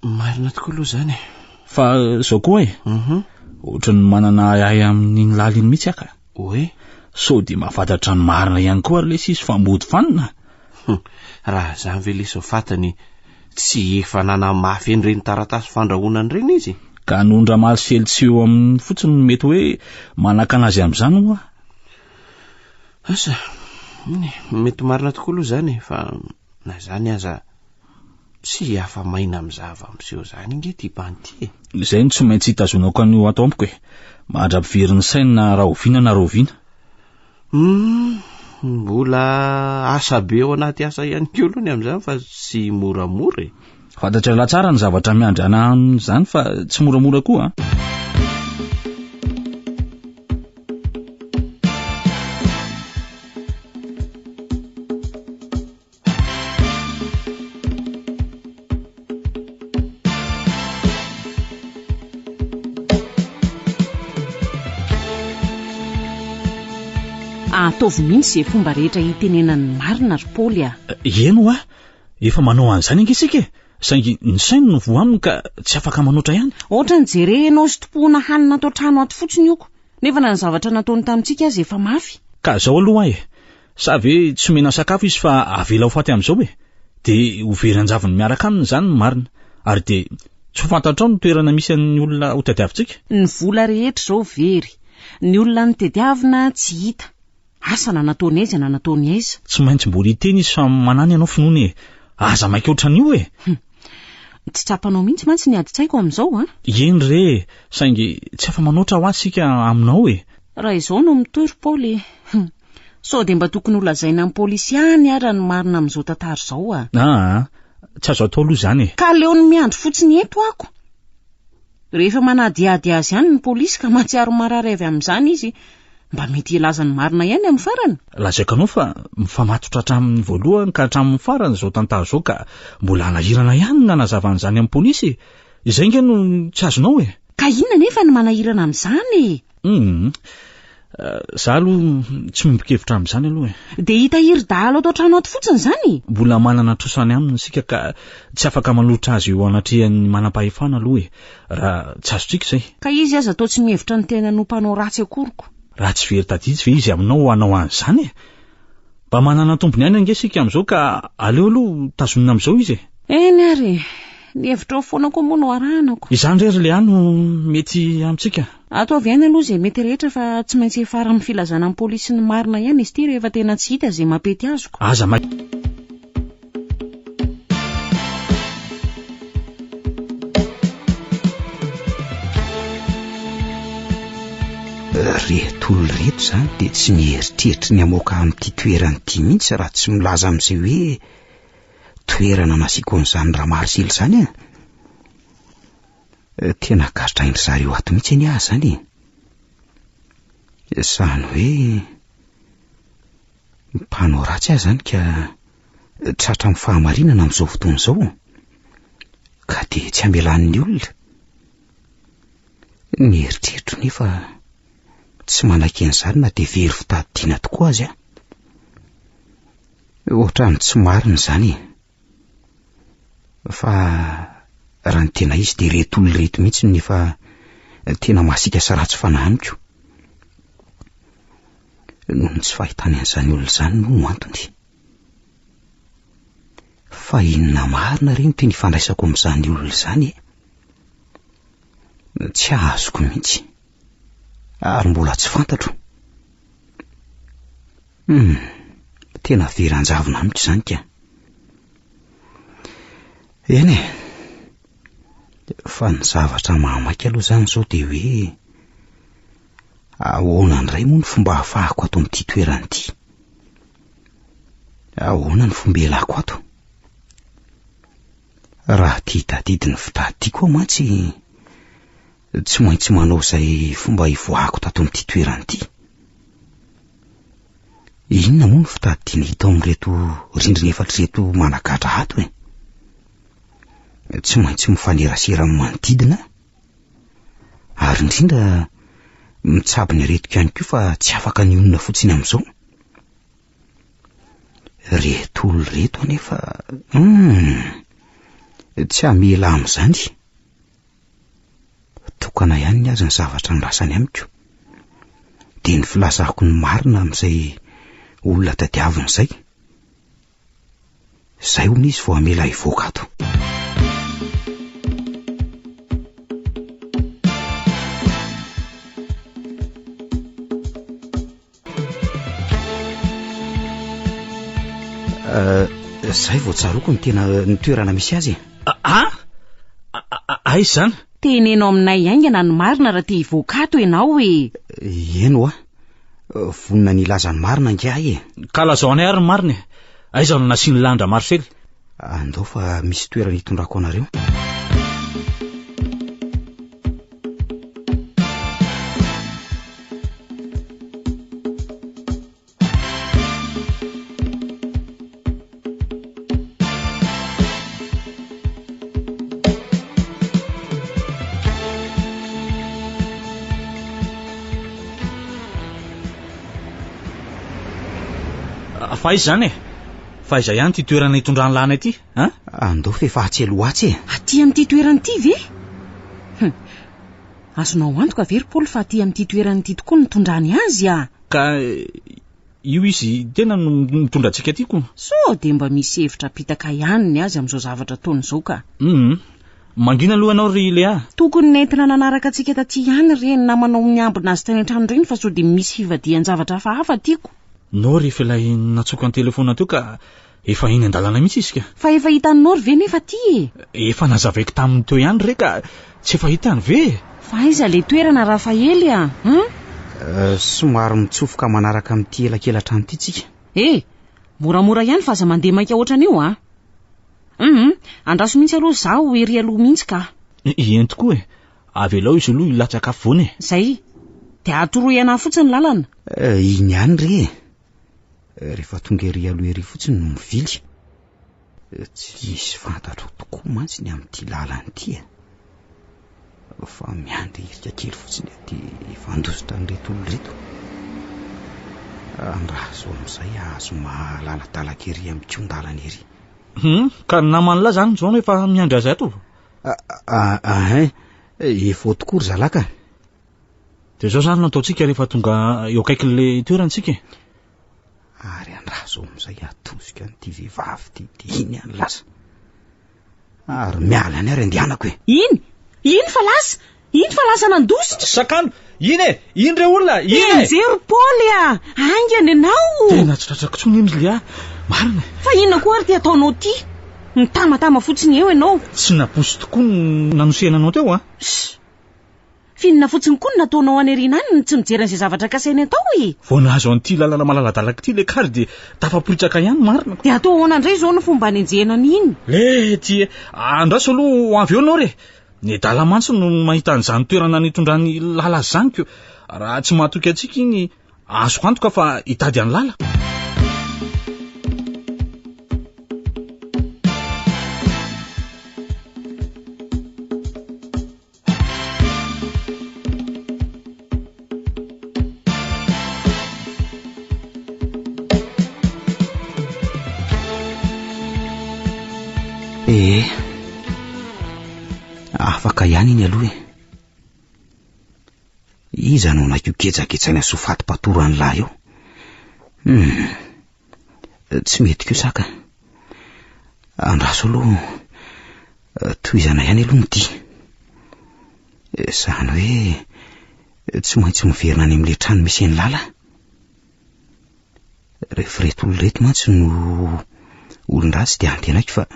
Marina tokoa aloha izany e. Fa izao koa e. Mhm. Ohatran'ny manana ahiahy amin'iny Lala iny mihitsy aho ka. Hoe? Sao dia mahafantatra ny marina ihany koa ary lesy izy fa mody fanina? Hum, raha izany ve lesy ho fantany tsy efa nanamafy an'ireny taratasy fandrahonana ireny izy? Ka noho ny Ramaly tsy eo aminy fotsiny no mety hoe manakana azy amin'izany ho'a. Asa, iny e, mety marina tokoa aloha izany e, fa na izany aza tsy afa-maina amin'ny zava-miseho izany ange ity bandy ity e. Izay no tsy maintsy hitazonako an'io ato amiko e, mandra-pivery ny sainy na rahoviana na rahoviana. Humm, mbola asa be ao anaty asa ihany koa aloha ny amin'izany fa tsy moramora e. Fantatr'ialahy tsara ny zavatra miandry anà amin'izany fa tsy moramora koa an. Ataovy mihitsy izay fomba rehetra hitenenany ny marina ry Paoly a! Eny hoa, efa manao an'izany ange isika e! Saingy ny sainy no voa aminy ka tsy afaka manoatra ihany. Ohatran'ny jerenao sy tompoina hanina ato an-trano ato fotsiny io ko, nefa na ny zavatra nataony tamintsika aza efa mafy. Ka zao aloha e! Sa ve tsy omena sakafo izy fa avela ho faty amin'izao e? Dia ho very an-javony miaraka aminy izany ny marina. Ary dia tsy ho fantatrao ny toerana misy an'ny olona hotadiavintsika. Ny vola rehetra izao very. Ny olona notediavina tsy hita. Asa na nataony aiza na nataony aiza. Tsy maintsy mbola hiteny izy fa manana ianao finoana e! Aza maika ohatran'io e! Hum. Tsy tsapanao mihitsy mantsy ny adin-tsaiko amin'izao an! Eny re e! Saingy tsy afa-manoatra hoa isika aminao e! Raha izao no mitohy ry Paoly e! Hum. Sao dia mba tokony holazaina amin'ny polisy ihany ara ny marina amin'izao tantara izao a! Aa! Tsy azo atao aloha izany e! Ka aleony miandry fotsiny eto ako! Rehefa manadihady azy ihany ny polisy ka mahatsiaro marary avy amin'izany izy, mba mety hilaza ny marina ihany amin'ny farany. Lazaiko anao fa mifamatotra hatramin'ny voalohany ka hatramin'ny farany izao tantara izao ka mbola hanahirana ihany ny nanazava an'izany amin'ny polisy e! Izay ange no tsy azonao e! Ka inona anefa no manahirana amin'izany e? Hum. Za aloha tsy miombon-kevitra amin'izany aloha e. Dia hitahiry dahalo ato an-trano ato fotsiny izany? Mbola manana trosa any aminy isika ka tsy afaka manolotra azy eo anatrehan'ny manam-pahefana aloha e. Raha tsy azontsika izay. Ka izy aza toa tsy mihevitra ny tenany ho mpanao ratsy akory ko. Raha tsy very tadidy ve izy aminao hanao an'izany e? Mba manana tombony ihany ange isika amin'izao ka aleo aloha tazonina amin'izao izy e. Eny ary e. Ny hevitrao foana koa moa no arahanako. Izany re ry Léa no mety amintsika. Ataovy ihany aloha izay mety rehetra fa tsy maintsy hiafara amin'ny filazana amin'ny polisy ny marina ihany izy ity rehefa tena tsy hita izay mampety azoko. Aza ma. Reto olona ireto izany dia tsy mieritreritra ny hamoaka amin'ity toerana ity mihitsy raha tsy milaza amin'izay hoe toerana nasiako an'izany Ramarisely izany e. Tena gadrain-dry zareo ato mihitsy anie aho izany e. Izany hoe mpanao ratsy aho izany ka tratra amin'ny fahamarinana amin'izao fotoana izao. Ka dia tsy hamelan'ny olona. Ny eritreritro nefa tsy manaiky an'izany na dia very fitadidiana tokoa aza aho. Ohatran'ny tsy marina izany e. Fa raha ny tena izy dia ireto olona ireto mihitsy no efa tena masiaka sy ratsy fanahy amiko. Noho ny tsy fahitany an'izany olona izany moa no antony. Fa inona marina re no tena ifandraisako amin'izany olona izany e? Tsy azoko mihitsy. Ary mbola tsy fantatro. Hum, tena very anjavona amiko izany ka. Eny e. Fa ny zavatra mahamaika aloha izany izao dia hoe ahoana indray moa ny fomba ahafahako ato amin'ity toerana ity? Ahoana ny fomba ialako ato? Raha tia hitadidy ny fitadidiako aho mantsy tsy maintsy manao izay fomba hivoahako tato amin'ity toerana ity. Inona moa no fitadidiana hita ao amin'ireto rindrina efatra ireto managadra ato e? Tsy maintsy mifanerasera amin'ny manodidina ary indrindra mitsabo ny aretiko ihany koa fa tsy afaka ny honina fotsiny amin'izao. Reto olona ireto anefa, hum, tsy hamela amin'izany. Tokana ihany ny azy ny zavatra andrasany amiko. Dia ny filazako ny marina amin'izay olona tadiaviny izay. Izay hono izy vao hamela hivoaka ato. Zay vao tsaroako ny tena ny toerana misy azy e. Ah! Aiza izany? Teneno aminay haingana ny marina raha te hivoaka ato ianao e. Eny hoa. Vonona ny hilaza ny marina ange ahy e. Ka lazao anay ary ny marina e. Aiza no nasian'i Landra Marcel? Andao fa misy toerana hitondrako anareo. Fa aiza izany e? Fa aiza ihany ity toerana itondran'i Lana ity, an? Andao f'efa atsy aloha atsy e! Aty amin'ity toerana ity ve? Hum. Azonao antoka ve ry Paoly fa aty amin'ity toerana ity tokoa no nitondrany azy a? Ka io izy tena no mitondra antsika aty ko. Sao dia mba misy hevitra apitaka ihany ny azy amin'izao zavatra ataony izao ka. Hum. Mangina aloha ianao ry Léa. Tokony nentina nanaraka antsika taty ihany ireny namanao miambina azy tany an-trano ireny fa sao dia misy fivadihan-javatra hafahafa tiako. Noro efa ilay nantsoiko an-telefaonina teo ka efa eny an-dalana mihitsy izy ka. Fa efa hitan'i Noro ve nefa aty e? Efa nazavaiko taminy teo ihany re ka tsy efa hitany ve e? Fa aiza ilay toerana Rafaely a? An? Somary mitsofoka manaraka amin'ity elakela-trano ity tsika. E! Moramora ihany fa aza mandeha maika ohatran'io a! Hum, andraso mihitsy aloha izaho ery aloha mihitsy ka. Eny tokoa e! Avelao izy aloha hilatsaka afovoany e! Izay! Dia atoroy anà fotsiny ny lalana. Iny ihany re e! Rehefa tonga ery aloha ery fotsiny no mivily. Tsy misy fantatro tokoa mantsy ny amin'ity lalana ity e! Fa miandry hirika kely fotsiny aho dia efa handositra an'ireto olona ireto. Andraso amin'izay hahazo mahalaladalaka ery amin'ny kihon-dalana ery. Hum, ka ny naman'lah zany izao no efa miandry azy ato? Ahin, efa ao tokoa ry zalahy ka. Dia izao zany no ataontsika rehefa tonga eo akaikin'ilay toerana isika e. Ary andraso amin'izay hatosika an'ity vehivavy ity dia iny ihany lasa. Ary miala any ary andehanako e. Iny! Iny fa lasa! Iny fa lasa nandositra! Sakano! Iny e! Iny re olona! Iny e! Enjeho ry Paoly a! Haingana ianao! Tena tsy tratrako intsony iny ry Léa! Marina e! Fa inona koa ary ity ataonao ity? Mitamatama fotsiny eo ianao! Tsy naposy tokoa ny nanosehana anao teo a! Ssss! F'inona fotsiny koa no nataonao any aoriana any no tsy mijery an'izay zavatra kasainy atao e? Vao nahazo an'ity lalana malaladalaka ity ilay kary dia tafaporitsaka ihany marina. Dia atao ahoana indray izao no fomba hanenjehana an'iny? Lety e! Andraso aloha ho avy eo ianao re! Ny adala mantsy no mahita an'izany toerana nitondran'i Lala azy izany ko raha tsy mahatoky antsika iny azoko antoka fa hitady an'i Lala. Ee, afaka ihany iny aloha e. Iza no naiko gejagejaina sy ho faty patoro an'lahy eo? Hmm. Tsy mety kosa ka. Andraso aloha, tohizana ihany aloha ny dia. Izany hoe tsy maintsy miverina any amin'ilay trano misy an'i Lala. Rehefa ireto olona ireto mantsy no olon-dratsy dia antenaiko fa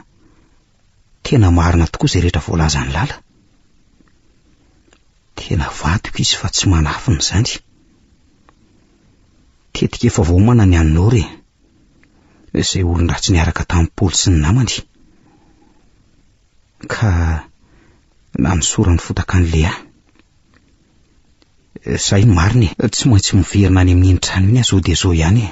tena marina tokoa izay rehetra voalazan'i Lala. Tena vadiko izy fa tsy manafina izany. Tetika efa voaomana ny an'i Noro e. Izay olon-dratsy niaraka tamin'i Paoly sy ny namany. Ka nanosorany fotaka an'i Léa. Izay no marina e. Tsy maintsy miverina any amin'iny trano iny aho zao dia zao ihany e.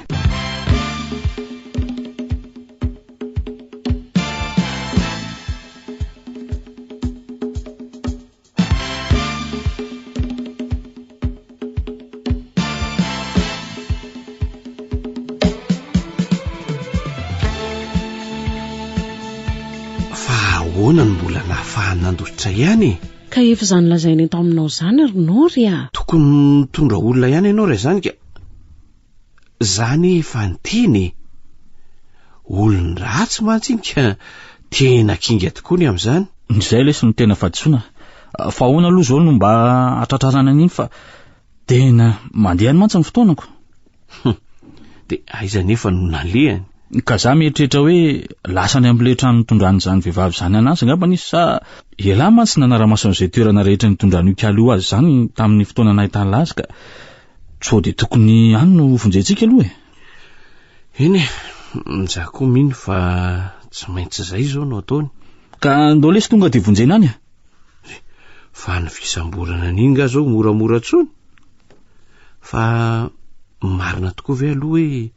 Fa ahoana no mbola nahafahany nandositra ihany e? Ka efa izany lazaina eto aminao izany ry Nory a! Tokony nitondra olona ihany ianao raha izany ka. Za anie efa niteny e! Olon-dratsy mantsy iny ka tena kinga tokoa ny amin'izany. Izay lesy no tena fahadisoana. Fa ahoana aloha izao no mba hatratrarana an'iny fa tena mandeha any mantsy ny fotoanako. Hum, dia aiza anefa no nalehany? Ka za mieritreritra hoe lasa any amin'ilay trano nitondrany izany vehivavy izany anazy angambany izy sa ialahy mantsy nanara-maso an'izay toerana rehetra nitondran'io kalo io azy izany tamin'ny fotoana nahitany azy ka sao dia tokony any no vonjentsika aloha e. Eny e, za koa mino fa tsy maintsy izay izao no ataony. Ka ndao lesy tonga dia vonjena any e. Fa ny fisamborana an'iny nga zao moramora tsony? Fa marina tokoa ve aloha hoe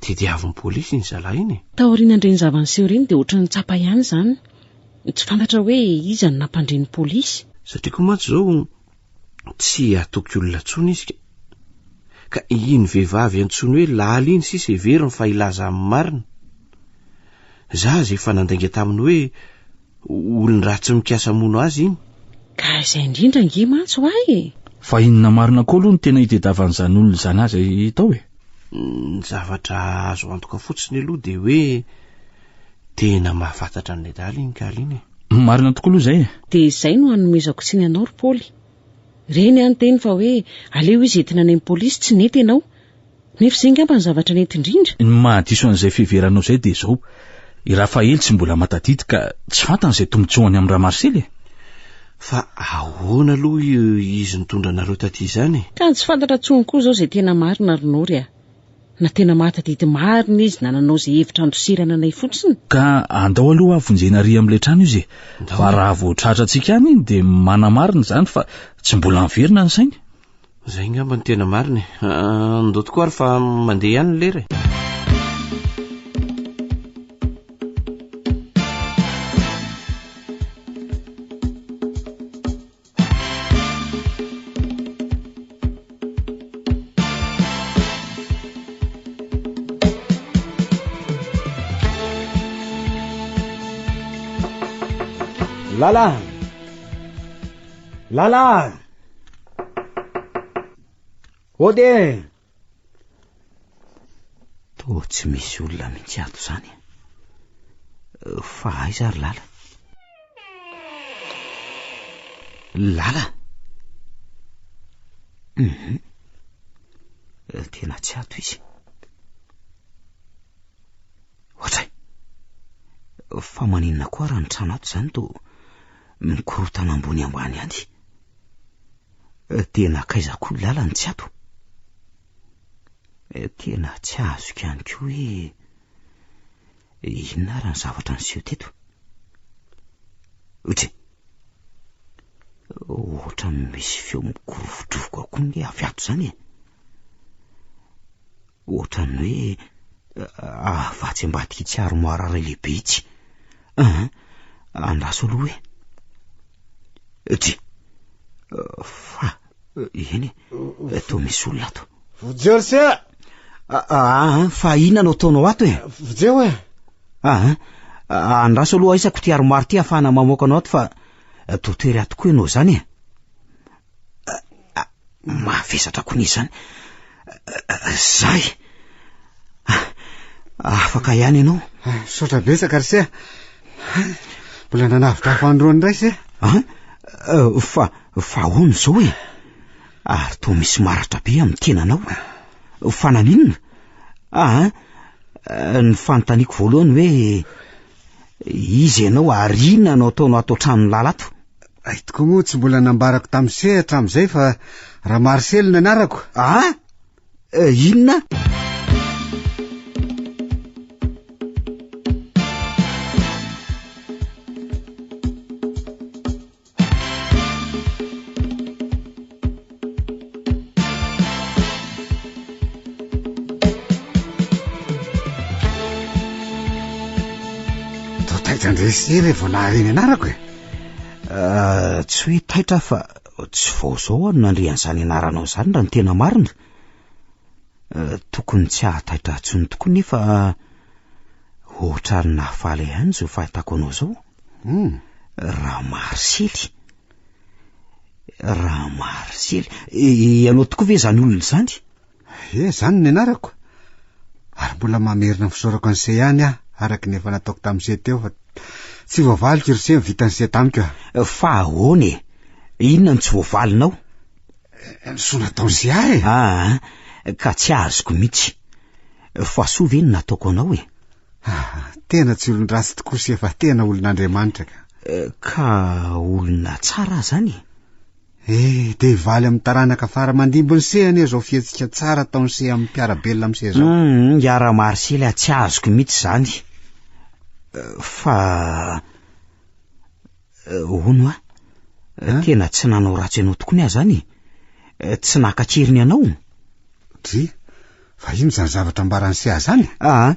tediavin'ny polisy iny zalahy iny e? Taorian'ireny zava-niseho ireny dia ohatran'ny tsapa ihany izany. Tsy fantatra hoe iza no nampandre ny polisy. Satria koa mantsy izao tsy hatoky olona intsony izy ka. Ka iny vehivavy antsoiny hoe Lala iny sisa heveriny fa hilaza amin'ny marina. Za aza efa nandainga taminy hoe olon-dratsy mikasa hamono azy iny. Ka izay indrindra ange mantsy ho ahy e! Fa inona marina koa aloha no tena itediavan'izany olona izany azy tao e? Ny zavatra azo antoka fotsiny aloha dia hoe tena mahafantatra an'i Nedala iny kala iny e. Marina tokoa aloha izay e! Dia izay no anomezako tsiny anao ry Paoly. Reny aho niteny fa hoe aleo izy entina any amin'ny polisy, tsy nety ianao. Nefa izay angamba ny zavatra nety indrindra. Ny mahadiso an'izay fiheveranao izay dia izao, i Rafaely tsy mbola mahatadidy ka tsy fantany izay tombontsoany amin'i Ramarsely e! Fa ahoana aloha izy nitondra anareo taty izany e? Ka tsy fantatra intsony koa izao izay tena marina ry Nory a! Na tena mahatadidy marina izy na nanao izay hevitra handosirana anay fotsiny. Ka andao aloha vonjena ary amin'ilay trano izy e! Fa raha vao tratrantsika any iny dia manamarina izany fa tsy mbola niverina ny sainy. Izay angamba no tena marina e. Andao tokoa ary fa mandeha ihany ny lera e. Lala! Lala! Ody e! Toa tsy misy olona mihitsy ato izany. Fa aiza ary Lala? Lala? Mhm. Tena tsy ato izy. Ohatray. Fa maninona koa raha ny trano ato izany toa mikorotana ambony ambany any? Dia nankaiza koa i Lala no tsy ato? Tena tsy azoko ihany koa hoe inona ary ny zavatra niseho teto. Otry! Ohatran'ny misy feo mikorofodrofoka koa nge avy ato izany e. Ohatran'ny hoe avy atsy ambadik'itsy armoire iray lehibe itsy. An, andraso aloha hoe. Dry. Fa, eny e, toa misy olona ato. Vonjeo ry se a! Ah, fa inona no ataonao ato e? Vonjeo e! Ah, andraso aloha aisako ity armoire ity ahafahana mamoaka anao ato fa toa tery ato koa ianao izany e. Mavesatra koa ny izany. Zay. Afaka ihany ianao. Misaotra betsaka ry se. Mbola nanavotra afo androany indray se. An? Fa fa ahoana izao e? Ary toa misy maratra be amin'ny tenanao. Fa naninona? Ah, ny fanontaniako voalohany hoe iza ianao ary inona no ataonao ato an-tranon'i Lala ato? Hay tokoa moa tsy mbola nambarako tamin'i Se hatramin'izay fa Ramarisely ny anarako. Ah! Inona? Toa taitra indray Se re vao nahare ny anarako e. Ah, tsy hoe taitra aho fa tsy vao izao aho no nandre an'izany anaranao izany raha ny tena marina. Eh, tokony tsy hahataitra ahy intsony tokoa nefa ohatran'ny nahafaly ahy ihany izao fahitako anao izao. Hmm. Ramarisely. Ramarisely. Ianao tokoa ve izany olona izany? Ie, izany ny anarako. Ary mbola mamerina ny fisaorako an'i Se ihany aho, araka ny efa nataoko tamin'i Se teo fa tsy voavaliko ry Se ny vitan'i Se tamiko. Fa ahoana e? Inona no tsy voavalinao? Ny soa nataon'i Se ahy e. Aa, ka tsy azoko mihitsy. Fa soa ve ny nataoko anao e? Ah, tena tsy olon-dratsy tokoa Se fa tena olon'Andriamanitra ka. Ka olona tsara aho izany e? Eh, dia hivaly amin'ny taranaka fara aman-dimbin'i Se anie izao fihetsika tsara ataon'i Se amin'ny mpiara-belona amin'i Se izao. Hum, i Ramarisely a, tsy azoko mihitsy izany. Fa hono a, tena tsy nanao ratsy anao tokoa ny aho izany e. Tsy naka an-keriny anao. Dry, fa inona izany zavatra ambaran'i Se ahy izany? Ah,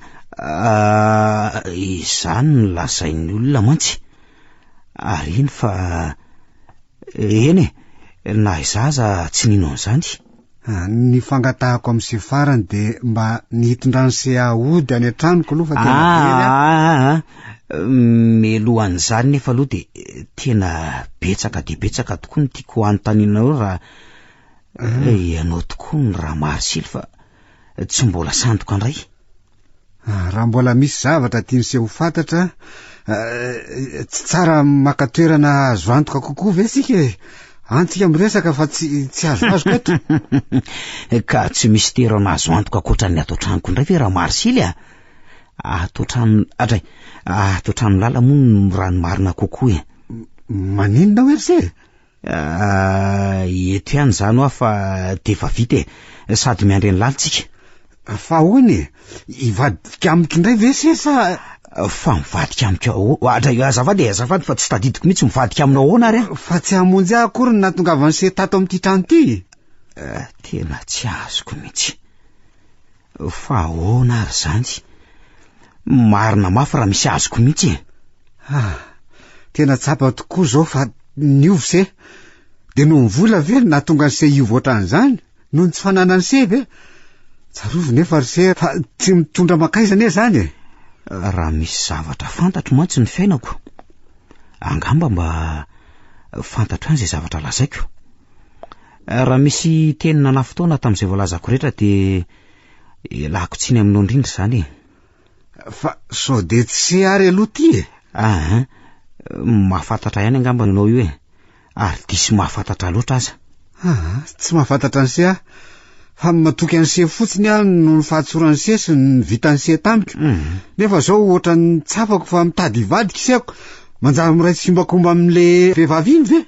izany no lazain'ny olona mantsy. Ary iny fa Eny e, na izaho aza tsy nino an'izany. Ny fangatahako amin'i se farany dia mba ny hitondran'i se ahy hody any an-tranoko aloha fa tena very aho. Aa, mialohan'izany nefa aloha dia tena betsaka dia betsaka tokoa ny tiako hanontaniana anao raha ianao tokoa no Ramaharsily fa tsy mbola sandoka indray. Ah, raha mbola misy zavatra tian'i se ho fantatra, eh, tsy tsara maka toerana azo antoka kokoa ve isika e? Antsika miresaka fa tsy tsy azoazoko eto. Ka tsy misy toerana azo antoka ankoatra ny ato an-tranoko indray ve Ramaharsily a? Ato an-trano, adray, ato an-trano lala moa no raha ny marina kokoa e. Maninona hoe ry se? Ah, eto ihany izany hoa fa dia efa vita e. Sady miandry ny lalintsika. Fa ahoana e? Hivadika amiko indray ve se sa... Fa mivadika amiko ahoana? Adray, azafady e, azafady fa tsy tadidiko mihitsy mivadika aminao ahoana ary aho? Fa tsy hamonjy ahy akory ny nahatongavan'i se tato amin'ity trano ity. Eh, tena tsy azoko mihitsy. Fa ahoana ary izany? Marina mafy raha misy azoko mihitsy e. Ah, tena tsapa tokoa izao fa niova se. Dia noho ny vola ve no nahatonga an'i se hiova ohatran'izany? Noho ny tsy fananan'i se ve? Tsarovy nefa ry se fa tsy mitondra mankaiza anie izany e. Raha misy zavatra fantatro mantsy ny fiainako, angamba mba fantatro ihany izay zavatra lazaiko. Raha misy teny nanafotoana tamin'izay voalazako rehetra dia ialako tsiny aminao indrindra izany e. Fa sao dia tsy se ary aloha ity e? Aa, mahafantatra ihany angamba ianao io e. Ary diso mahafantatra loatra aza. Aa, tsy mahafantatra an'i se aho. Fa matoky an'i se fotsiny aho noho ny fahatsoran'i se sy ny vitan'i se tamiko. Nefa izao ohatran'ny tsapako fa mitady hivadika iseko. Manjary miray tsikombakomba amin'ilay vehivavy iny ve?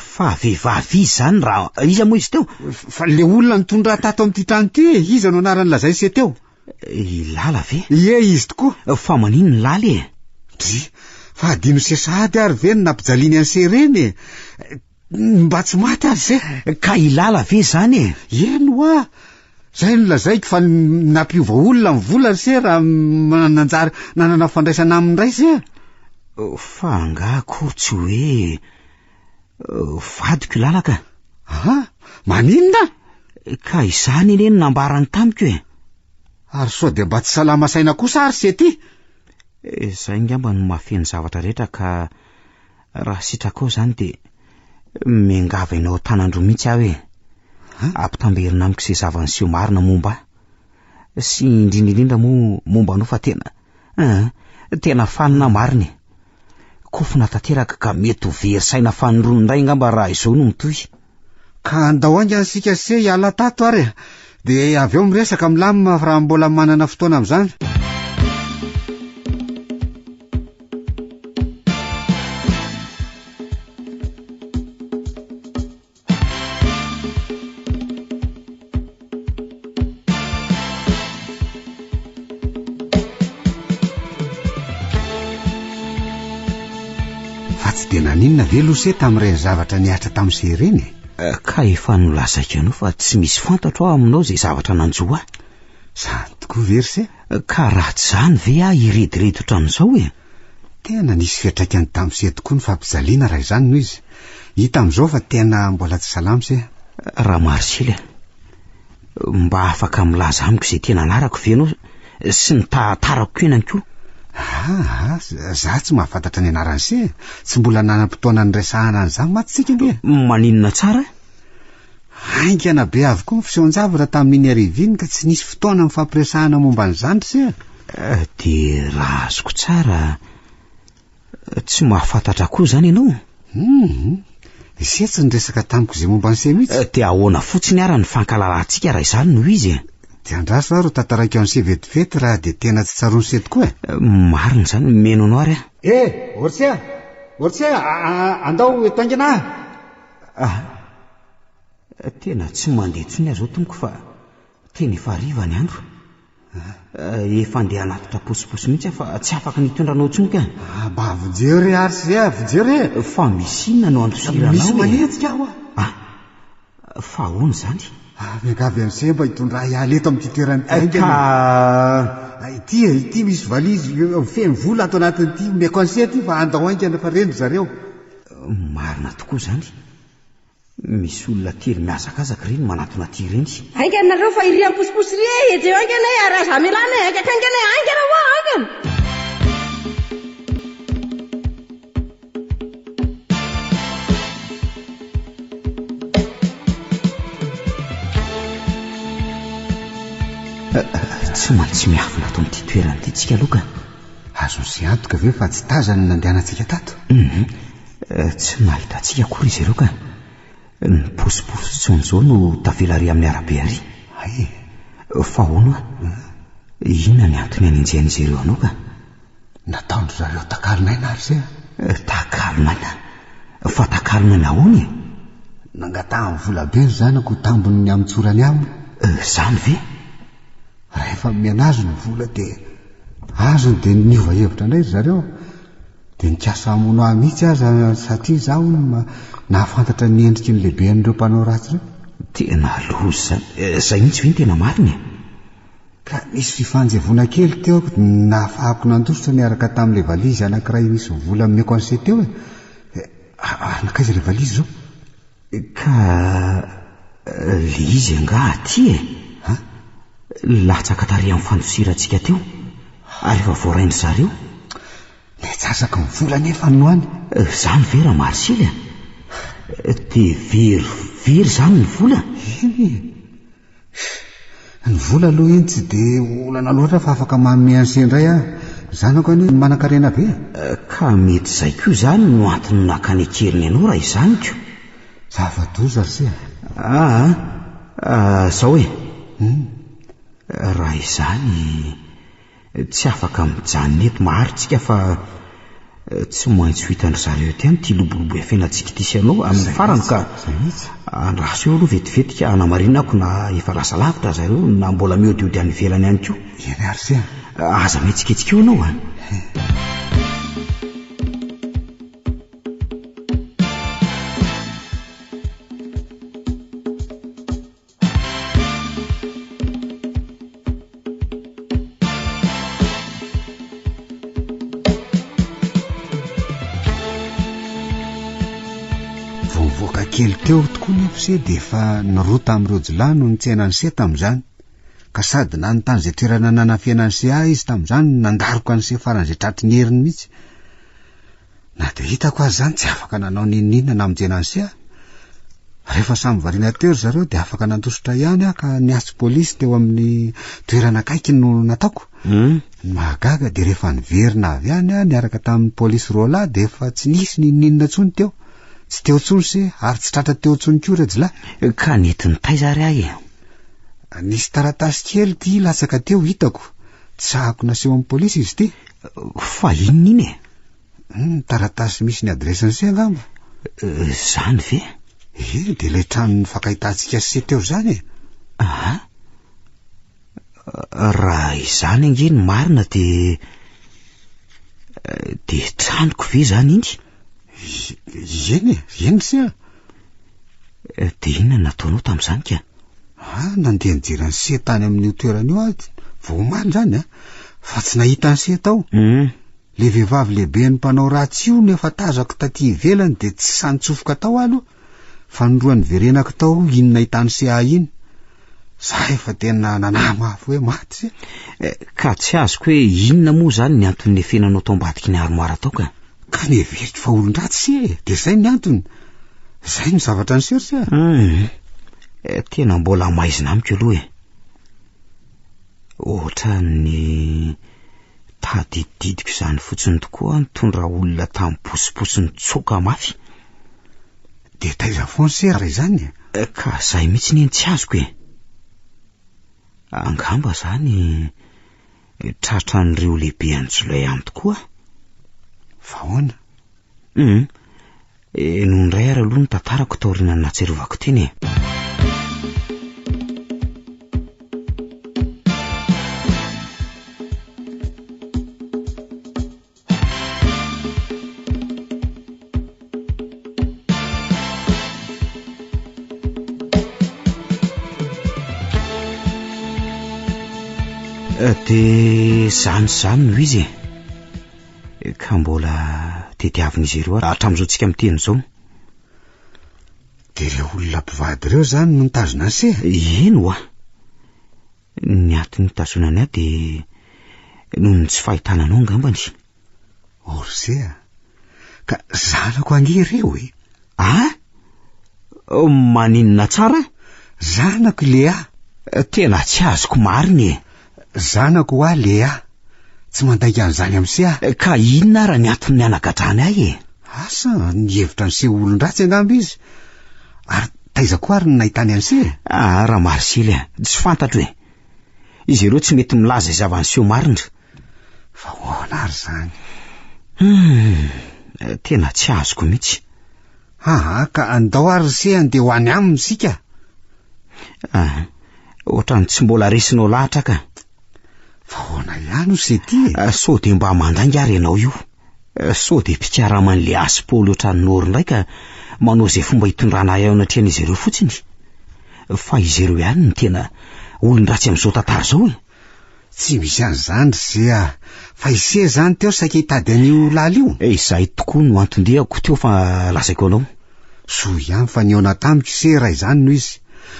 Fa vehivavy iza izany raha iza moa izy teo? Fa le olona nitondra ahy tato amin'ity trano ity e, iza no anarany lazain'i se teo? I Lala ve? Ie, izy tokoa. Fa maninona i Lala e? Dry, fa hadino se sahady ary ve ny nampijaliany an'i se ireny e? Mba tsy maty ary se. Ka i Lala ve izany e? Eny hoa! Zay no lazaiko fa nampiova olona ny vola ry se raha nanjary nanana fandraisana aminy indray se. Fa angaha akory tsy hoe vadiko i Lala ka. Aha, maninona? Ka izany anie no nambarany tamiko e. Ary sao dia mba tsy salama saina kosa ary se ty? Izay angamba no mahafehy ny zavatra rehetra ka Raha sitrakao izany dia miangavy anao an-tanan-droa mihitsy aho e. Ampitamberina amiko izay zava-niseho marina momba ahy. Sy indrindra indrindra moa momba anao fa tena, eh, tena fanina marina e. Kofona tanteraka ka mety ho very saina fanindroany indray angamba raha izao no mitohy. Ka andao haingana isika se hiala tato ary e. Dia avy eo miresaka milamina raha mbola manana fotoana amin'izany. Fa tsy dia naninona ve aloha se tamin'ireny zavatra nihatra tamin'i se ireny e? Eh, ka efa nolazaiko anao fa tsy misy fantatro aho aminao izay zavatra nanjo ahy. Izany tokoa ve ry se? Ka raha tsy izany ve aho hirediredy ohatran'izao e? Tena nisy fiantraikany tamin'i se tokoa ny fampijaliana raha izany no izy. Hita amin'izao fa tena mbola tsy salama se. Ramaharsily a, mba afaka milaza amiko izay tena anarako ve ianao sy ny tahatarako ihany koa? Aa, za tsy mahafantatra ny anaran'i se. Tsy mbola nanam-potoana niresahana an'izany mantsy tsika ange. Maninona tsara? Haingana be avokoa ny fisehon-javatra tamin'iny hariva iny ka tsy nisy fotoana nifampiresahana momba an'izany ry se a. Eh, dia raha azoko tsara, tsy mahafantatra koa izany ianao? Hum, se tsy niresaka tamiko izay momba an'i se mihitsy. Eh, dia ahoana fotsiny ara ny fankalalantsika raha izany no izy e? Dia andraso ary ho tantaraiko an'i se vetivety raha dia tena tsy tsaroan'i se tokoa e. Eh, marina izany, mino anao ary aho. Eh, Orsia! Orsia, andao eto haingana ah! Ah, tena tsy mandeha intsony aho izao tompoko fa tena efa hariva ny andro. Eh, efa andeha hanatitra posiposy mihitsy aho fa tsy afaka ny hitondra anao intsony ka. Ah, mba vonjeo re ary sy e, vonjeo re. Fa misy inona no andosiranao Misy manenjika aho. Ah, fa ahoana izany? Ah, miangavy an'i Semba hitondra ahy hiala eto amin'ity toerana ity haingana. Ka... Ah, ity e, ity misy valizy feno vola ato anatin'ity. Omeko an'i Se ity fa andao haingana fa reny ry zareo. Marina tokoa izany. Misy olona telo mihazakazaka ireny manatona aty ireny. Haingana nareo fa iry am-posiposy iry e! Enjeho haingana e! Ary aza amelana e! Haingaka haingana e! Haingana hoa! Haingana! Tsy maintsy miafina ato amin'ity toerana ity tsika aloha ka. Azon'izay antoka ve fa tsy tazany ny nandehanantsika tato? Hum. Tsy nahita antsika akory izy ireo ka. Ny posiposy fotsiny izao no tavela ary amin'ny arabe ary. Hay e! Fa ahoana hoa? Inona ny antony hanenjehan'izy ireo anao ka? Nataon-dry zareo takalon'aina ary se a! Takalon'aina? Fa takalon'aina ahoana e? Nangatahany vola be ny zanako ho tambin'ny hamotsorany ahy hono. Izany ve? Rehefa nomena azy ny vola dia azony dia niova hevitra indray ry zareo. Dia nikasa hamono ahy mihitsy aza satria izaho hono nahafantatra ny endriky ny lehiben'ireo mpanao ratsy ireo. Tena loza izany. Izay mihitsy ve no tena marina e? Ka nisy fifanjevoana kely teo nahafahako nandositra niaraka tamin'ilay valizy anankiray nisy vola nomeko an'se teo e. Ary nankaiza ilay valizy izao? Ka le izy angaha aty e? Ha? Latsaka tary amin'ny fandosirantsika teo ary efa voarain-dry zareo. Nitsasaky ny vola anefa no any. Izany ve Ramarisily a? Dia very very izany ny vola? Eny e! Ny vola aloha iny tsy dia olana loatra fa afaka manome an'se indray aho. Ny zanako anie manankarena be e. Ka mety izay koa izany no antony nakany an-keriny anao raha izany ko. Zava-doza ry se a. Aa, izao e. Raha izany Tsy afaka mijanona eto maharitra tsika fa tsy maintsy ho hitan-dry zareo eto ihany ity lobolobo iafenantsika ity sy ianao amin'ny farany ka andraso eo aloha vetivety ka hanamarinako na efa lasa lavitra zareo na mbola miodiody any ivelany ihany koa. Eny ary se a. Aza mihetsiketsika eo ianao a. Vao nivoaka kely teo tokoa nefa se dia efa ny roa tamin'ireo jiolahy no nitsena an'i Se tamin'izany. Ka sady nanontany izay toerana nanafenan'i an'i Se ahy izy tamin'izany no nandaroka an'i Se faran'izay tratry ny heriny mihitsy. Na dia hitako aza izany tsy afaka nanao n'inon'inona namonjena an'i Se aho. Rehefa samy variana teo ry zareo dia afaka nandositra ihany aho ka niantso polisy teo amin'ny toerana akaiky no nataoko. Hmm. Ny mahagaga dia rehefa niverina avy any aho niaraka tamin'ny polisy roalahy dia efa tsy nisy n'inon'inona intsony teo. Tsy teo intsony Se ary tsy tratra teo intsony koa ireo jiolahy. Ka nentiny taiza ary aho e? Nisy taratasy kely ity latsaka teo hitako. Tsy sahako naseho amin'ny polisy izy ity. Fa inona iny e? Hum, taratasy misy ny adiresin'i Se angamba. Izany ve? Ie, dia ilay trano nifankahitantsika sy Se teo izany e. Aha. Raha izany ange ny marina dia dia tranoko ve izany iny? Eny e, eny se a. Dia inona no nataonao tamin'izany ka? Ah, nandeha nijery an'i Se tany amin'io toerana io aho vao omaly izany a, fa tsy nahita an'i Se tao. Hum. Le vehivavy lehiben'ny mpanao ratsy io no efa tazako taty ivelany dia tsy sahy nitsofoka tao aho aloha fa ny roa niverenako tao iny nahitany CA iny. Za efa tena nanahy mafy hoe maty se. Eh, ka tsy azoko hoe inona moa izany ny antony nefenanao tao ambadiky ny armoire tao ka? Ka neveriko fa olon-dratsy se e, dia izay ny antony. Izay no zavatra niseho se. Hum, eh, tena mbola maizina amiko aloha e. Ohatran'ny Tadididiko izany fotsiny tokoa aho nitondra olona tamin'ny posiposy nitsoka mafy. Dia taiza foana se raha izany e? Ka izay mihitsy anie no tsy azoko e. Angamba izany tratran'ireo lehibe an'i ihany tokoa aho. Fa ahoana? Hum. Henoy indray ary aloha ny tantarako taorian'ny nahatsiarovako teny e. Dia izany sy izany no izy e. Ka mbola tediavin'izy ireo hatramin'izao tsika miteny izao. Dia ireo olona mpivady ireo izany no nitazona an'se? Eny hoa. Ny antony nitazonany ahy dia noho ny tsy fahitana anao angambany. Oh ry se a! Ka zanako ange ireo e! Ah? Maninona tsara? Zanako i Léa. Tena tsy azoko marina e! Zanako hoa Léa. Tsy mandainga an'izany amin'i se aho. Ka inona ara ny antony nanagadrany ahy e? Asa, nihevitra an'i se ho olon-dratsy angamba izy. Ary taiza koa ary no nahitany an'i se e? Ah, Ramarisily a, tsy fantatro e. Izy ireo tsy mety milaza izay zava-niseho marina. Fa ahoana ary izany? Hum, tena tsy azoko mihitsy. Aa, ka andao ary ry se andeha ho any aminy isika. Ah, ohatran'ny tsy mbola resinao lahatra ka. Fa ahoana ihany io se ty e? Ah, sao dia mba mandainga ary ianao io. Ah, sao dia mpikaraman'ilay Aspaoly ohatran'ny Noro indray ka manao izay fomba hitondrana ahy ao anatrehan'izy ireo fotsiny. Fa izy ireo ihany no tena olon-dratsy amin'izao tantara izao e. Tsy misy an'izany ry se a! Fa i se izany teo saika hitady an'io lala io? Eh, izay tokoa no anton-diako teo fa lazaiko anao. Soa ihany fa nihaona tamiko i se raha izany no izy.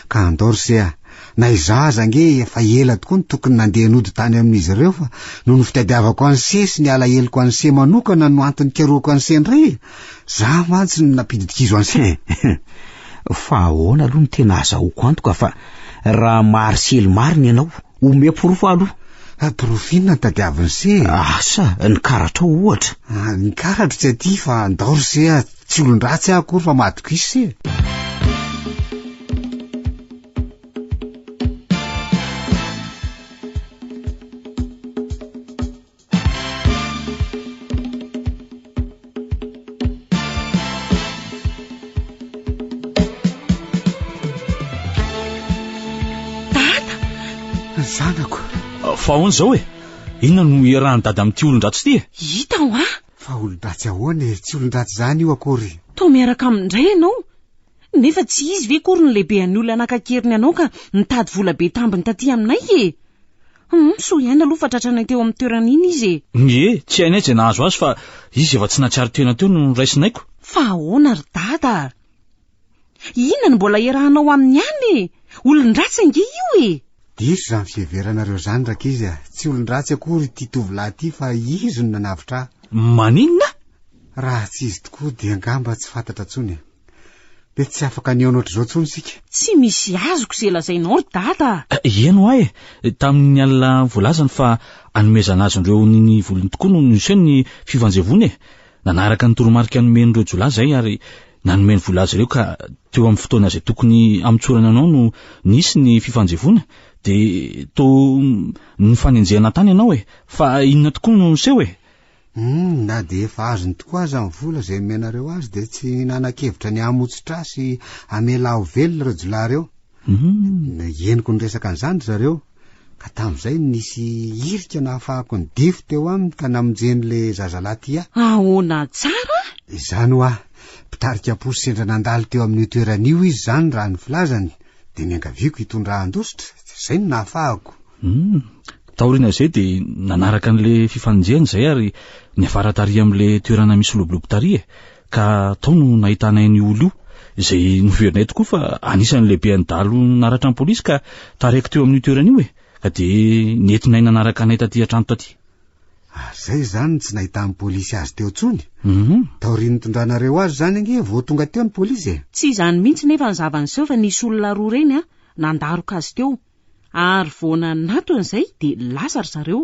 Ka andao ry se a! Na izaho aza ange efa ela tokoa no tokony nandeha nody tany amin'izy ireo fa noho ny fitadiavako an'i se sy ny alaheloko an'i se manokana no antony nikarohako an'i se indray e! Izaho mantsy no nampidi-kizo an'i se. Fa ahoana aloha no tena azahoako antoka fa raha Marisely marina ianao? Omeo porofo aho aloha. Porofo inona no tadiavin'i se e? Asa, ny karatrao ohatra. Ah, ny karatro tsy aty fa andao ry se a, tsy olon-dratsy aho akory fa mahatokiso se. Dada! Zanako. Fa ahoana izao e? Inona no iarahan'i Dada amin'ity olon-dratsy ity e? Hita hoa! Fa olon-dratsy ahoana e? Tsy olon-dratsy izany io akory. Toa miaraka aminy indray ianao. Nefa tsy izy ve akory no lehibean'ny olona naka an-keriny anao ka nitady vola be tambiny taty aminay e? Hum, soa ihany aloha fa tratranay teo amin'ny toerana iny izy e. Ie, tsy hainay izay nahazo azy fa izy efa tsy nahatsiaro tena teo no noraisinay ko. Fa ahoana ry dada a? Inona no mbola iarahanao aminy any e? Olon-dratsy ange io e! Diso izany fiheveranareo izany rankizy a! Tsy olon-dratsy akory ity tovolahy ity fa izy no nanavotra ahy. Maninona? Raha tsy izy tokoa dia angamba tsy fantatra intsony e! Dia tsy afaka nihaona ohatr'izao intsony isika. Tsy misy azoko izay lazainao ry dada a! Eny ho'a e! Tamin'ny alina voalazany fa hanomezana azy ireo ny ny volony tokoa no niseho ny fifanjevoana e! Nanaraka ny toromarika nomen'ireo jiolahy izay ary nanome ny vola azy ireo ka teo amin'ny fotoana izay tokony hamotsorana anao no nisy ny fifanjevoana dia toa nifanenjehana tany ianao e! Fa inona tokoa no niseho e? Humm, na dia efa azony tokoa aza ny vola izay nomenareo azy dia tsy nanan-kevitra ny hamotsitra ahy sy hamela ahy ho velona ireo jiolahy ireo. Humm. Henoko niresaka an'izany ry zareo, ka tamin'izay no nisy hirika nahafahako nidify teo aminy ka namonjen'ilay zazalahy ity ahy. Ahoana tsara? Izany hoa, mpitarika posy sendra nandalo teo amin'io toerana io izy izany raha ny filazany, dia niangaviako hitondra ahy handositra, izay no nahafahako. Humm. Taorian'izay dia nanaraka an'ilay fifanenjehana izay ary niafara tary amin'ilay toerana misy lobolobo tary e. Ka tao no nahitanay an'io olona io, izay noheverinay tokoa fa anisan'ny lehiben'ny dahalo naratra ny polisy ka taraiky teo amin'io toerana io e. Ka dia nentinay nanaraka anay taty an-trano taty. Ary izay izany no tsy nahitan'ny polisy azy teo intsony? Humm. Taorian'ny nitondranareo azy izany ange vao tonga teo ny polisy e. Tsy izany mihitsy nefa ny zava-niseho fa nisy olona roa ireny nandaroka azy teo. Ary vao nanatona izay dia lasa ry zareo.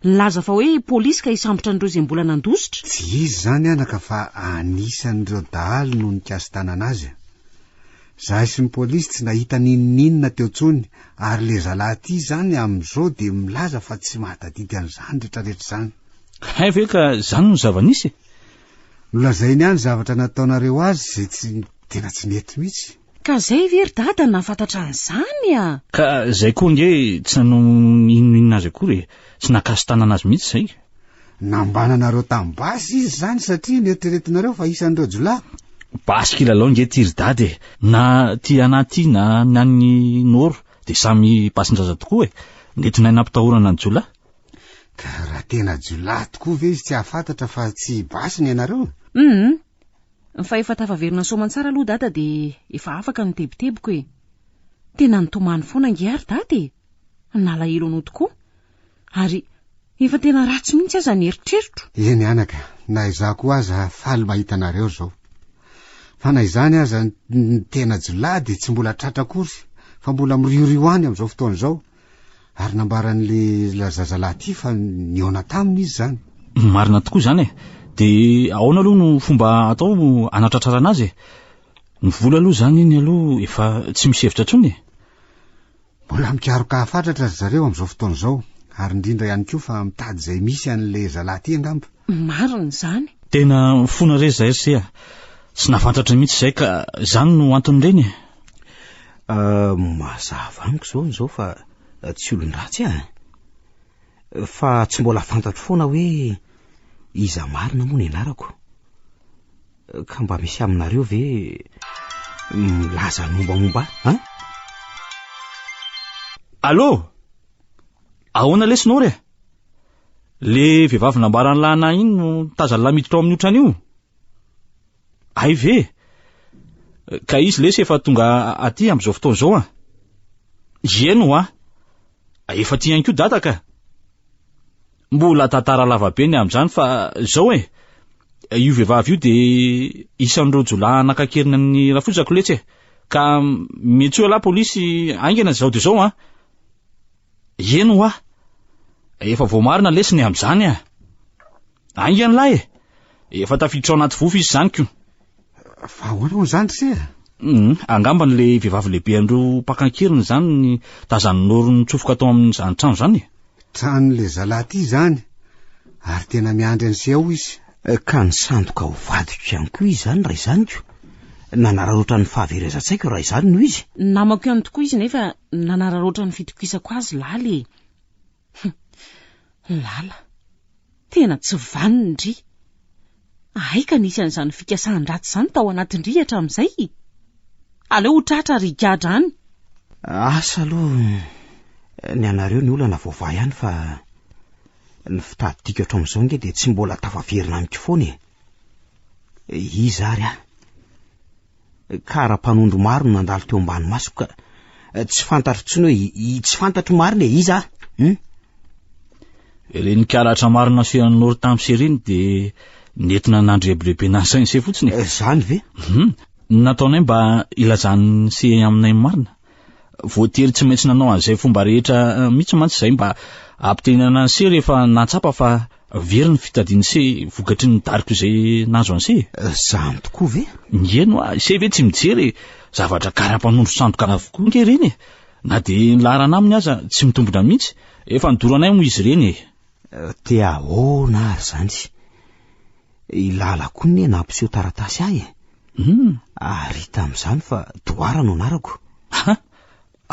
Nilaza fa hoe polisy ka hisambotra an'ireo izay mbola nandositra. Tsy izy izany anaka fa anisan'ireo dahalo no nikasi-tanana azy. Izahay sy ny polisy tsy nahita n'inon'inona teo intsony ary le zalahy ity izany amin'izao dia milaza fa tsy mahatadidy an'izany retraretra izany. Hay ve ka izany no zava-nisy e? Nolazainy ahy ny zavatra nataonareo azy izay tsy tena tsy nety mihitsy. Ka zay ve ry dada nahafantatra an'izany a! Ka zay koa ange tsy nanao n'inon'inona azy akory e! Tsy nakasi-tanana azy mihitsy zay. Nambananareo tamin'ny basy izy izany satria noeritreretinareo fa isan'ireo jiolahy? Basy kilalao ange ity ry dada e! Na ity anà ity na ny an'i Noro dia samy basin-jaza tokoa e! Nentinay nampitahorana ny jiolahy. Ka raha tena jiolahy tokoa ve izy tsy hahafantatra fa tsy basy ny anareo? Hum! Fa efa tafaverina soamantsara aloha dada dia efa afaka ny tebitebiko e. Tena nitomany foana ange ary dada e. Nalahelo anao tokoa. Ary efa tena ratsy mihitsy aza ny eritreritro. Eny anaka, na izaho koa aza faly mahita anareo izao. Fa na izany aza ny tena jiolahy dia tsy mbola tratra akory fa mbola miriorio any amin'izao fotoana izao. Ary nambaran'ilay zazalahy ity fa nihaona taminy izy izany. Marina tokoa izany e. Dia ahoana aloha no fomba atao hanatratrarana azy e? Ny vola aloha izany iny aloha efa tsy misy hevitra intsony e. Mbola mikaroka hafatratra ry zareo amin'izao fotoana izao, ary indrindra ihany koa fa mitady izay misy an'ilay zalahy ity angamba. Marina izany. Tena mifona re izay ry se a. Tsy nahafantatra mihitsy izay ka izany no anton'ireny e. Mazava amiko izao izao fa tsy olon-dratsy aho e. Fa tsy mbola fantatro foana hoe iza marina moa ny anarako. Ka mba misy aminareo ve milaza ny mombamomba ahy, an? Allô? Ahoana lesy Noro e? Le vehivavy nambaran'i Lana iny no tazan'lah miditra ao amin'io trano io? Hay ve? Ka izy lesy efa tonga aty amin'izao fotoana izao an. Eny hoa. Efa aty ihany koa dada ka. Mbola tantara lava be ny amin'izany fa izao e. Io vehivavy io dia isan'ireo jiolahy naka an-keriny an'i rafozako letsy e. Ka miantsoa ialahy polisy haingana izao dia izao an. Eny hoa. Efa voamarina lesy ny amin'izany an. Haingana lahy e! Efa tafiditra ao anaty vofa izy izany ko. Fa ahoana hono izany ry se a? Hum, angamba le vehivavy lehibe an'ireo mpaka an-keriny izany ny tazan'i Noro nitsofoka tao amin'izany trano izany e. Tranon'ilay zalahy ity izany, ary tena miandry an'i se ao izy. Ka nisandoka ho vadiko ihany koa izy izany raha izany ko. Nanararaotra ny fahaverezan-tsaiko raha izany no izy. Namako ihany tokoa izy nefa nanararaotra ny fitokisako azy Lala e. Hum. Lala. Tena tsy vanona ndry. Hay ka nisy an'izany fikasan-dratsy izany tao anatin-dry hatramin'izay. Aleo ho tratra ary higadra any. Asa aloha ny anareo ny olana voavaha ihany fa ny fitadidiako hatramin'izao ange dia tsy mbola tafaverina amiko foana e. Iza ary aho? Kara-panondro maro no nandalo teo ambany masoko ka tsy fantatro intsony hoe tsy fantatro marina e, iza aho? Hum? Ireny karatra maro nasehon'i Noro tamin'i se ireny dia nentina nandrebirebena ny sain'i se fotsiny e. Izany ve? Hum. Nataonay mba hilazan'i se aminay ny marina. Voatery tsy maintsy nanao an'izay fomba rehetra eh, mihitsy mantsy izay mba hampitenenana an'i se rehefa nahatsapa fa very ny fitadian'i se vokatry ny daroka izay nahazo an'i se. Izany tokoa ve? Eny hoa, se ve tsy mijery e? Zavatra kara-panondro sandoka avokoa ange ireny e. Na dia ny laharana aminy aza tsy mitombina mihitsy. Efa nodoranay moa izy ireny e. Dia ahoana ary izany? I Lala koa anie nampiseho taratasy ahy e. Hum. Ary hita amin'izany fa Doara no anarako. Ha!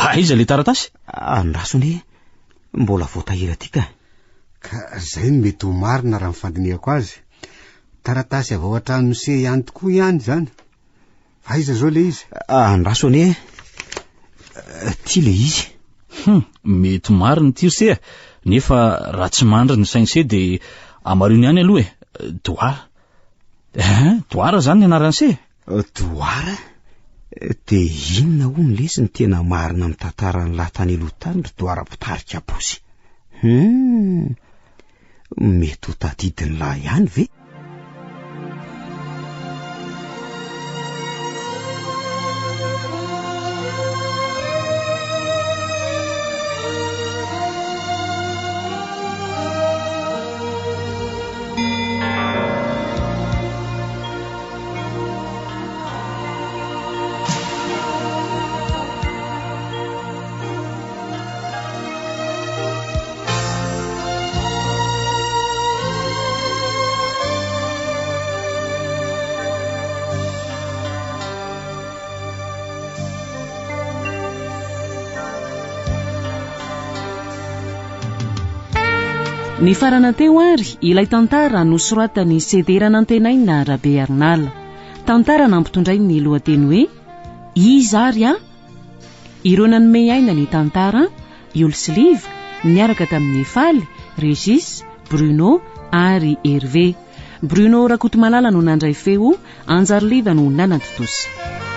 Aiza ilay taratasy? Andraso anie, mbola voatahiry aty ka. Ka izay no mety ho marina raha ny fandinihako azy. Taratasy avy ao an-tranon'i Se ihany tokoa ihany izany. Aiza izao ilay izy? Andraso anie, ity ilay izy. Hum, mety marina ity ry se a! Nefa raha tsy mandry ny sain'i se dia amarino ihany aloha e! Doara. Hein, Doara izany ny anaran'i se? Doara? Dia inona hono lesy ny tena marina amin'ny tantaran'ny lahy tany aloha tany ry Doara mpitarika posy? Hum, Mety ho tadidin'ny lahy ihany ve? Nifarana teo ary ilay tantara nosoratan'i Sedera Nantenaina Rabearinala. Tantara nampitondrainy ny lohateny hoe Iza ary aho? Ireo nanome aina ny tantara, Yolo sy Liva, niaraka tamin'i Faly, Régis, Bruno ary Hervé. Bruno Rakotomalala no nandray feo, Anjariliva no nanatontosa.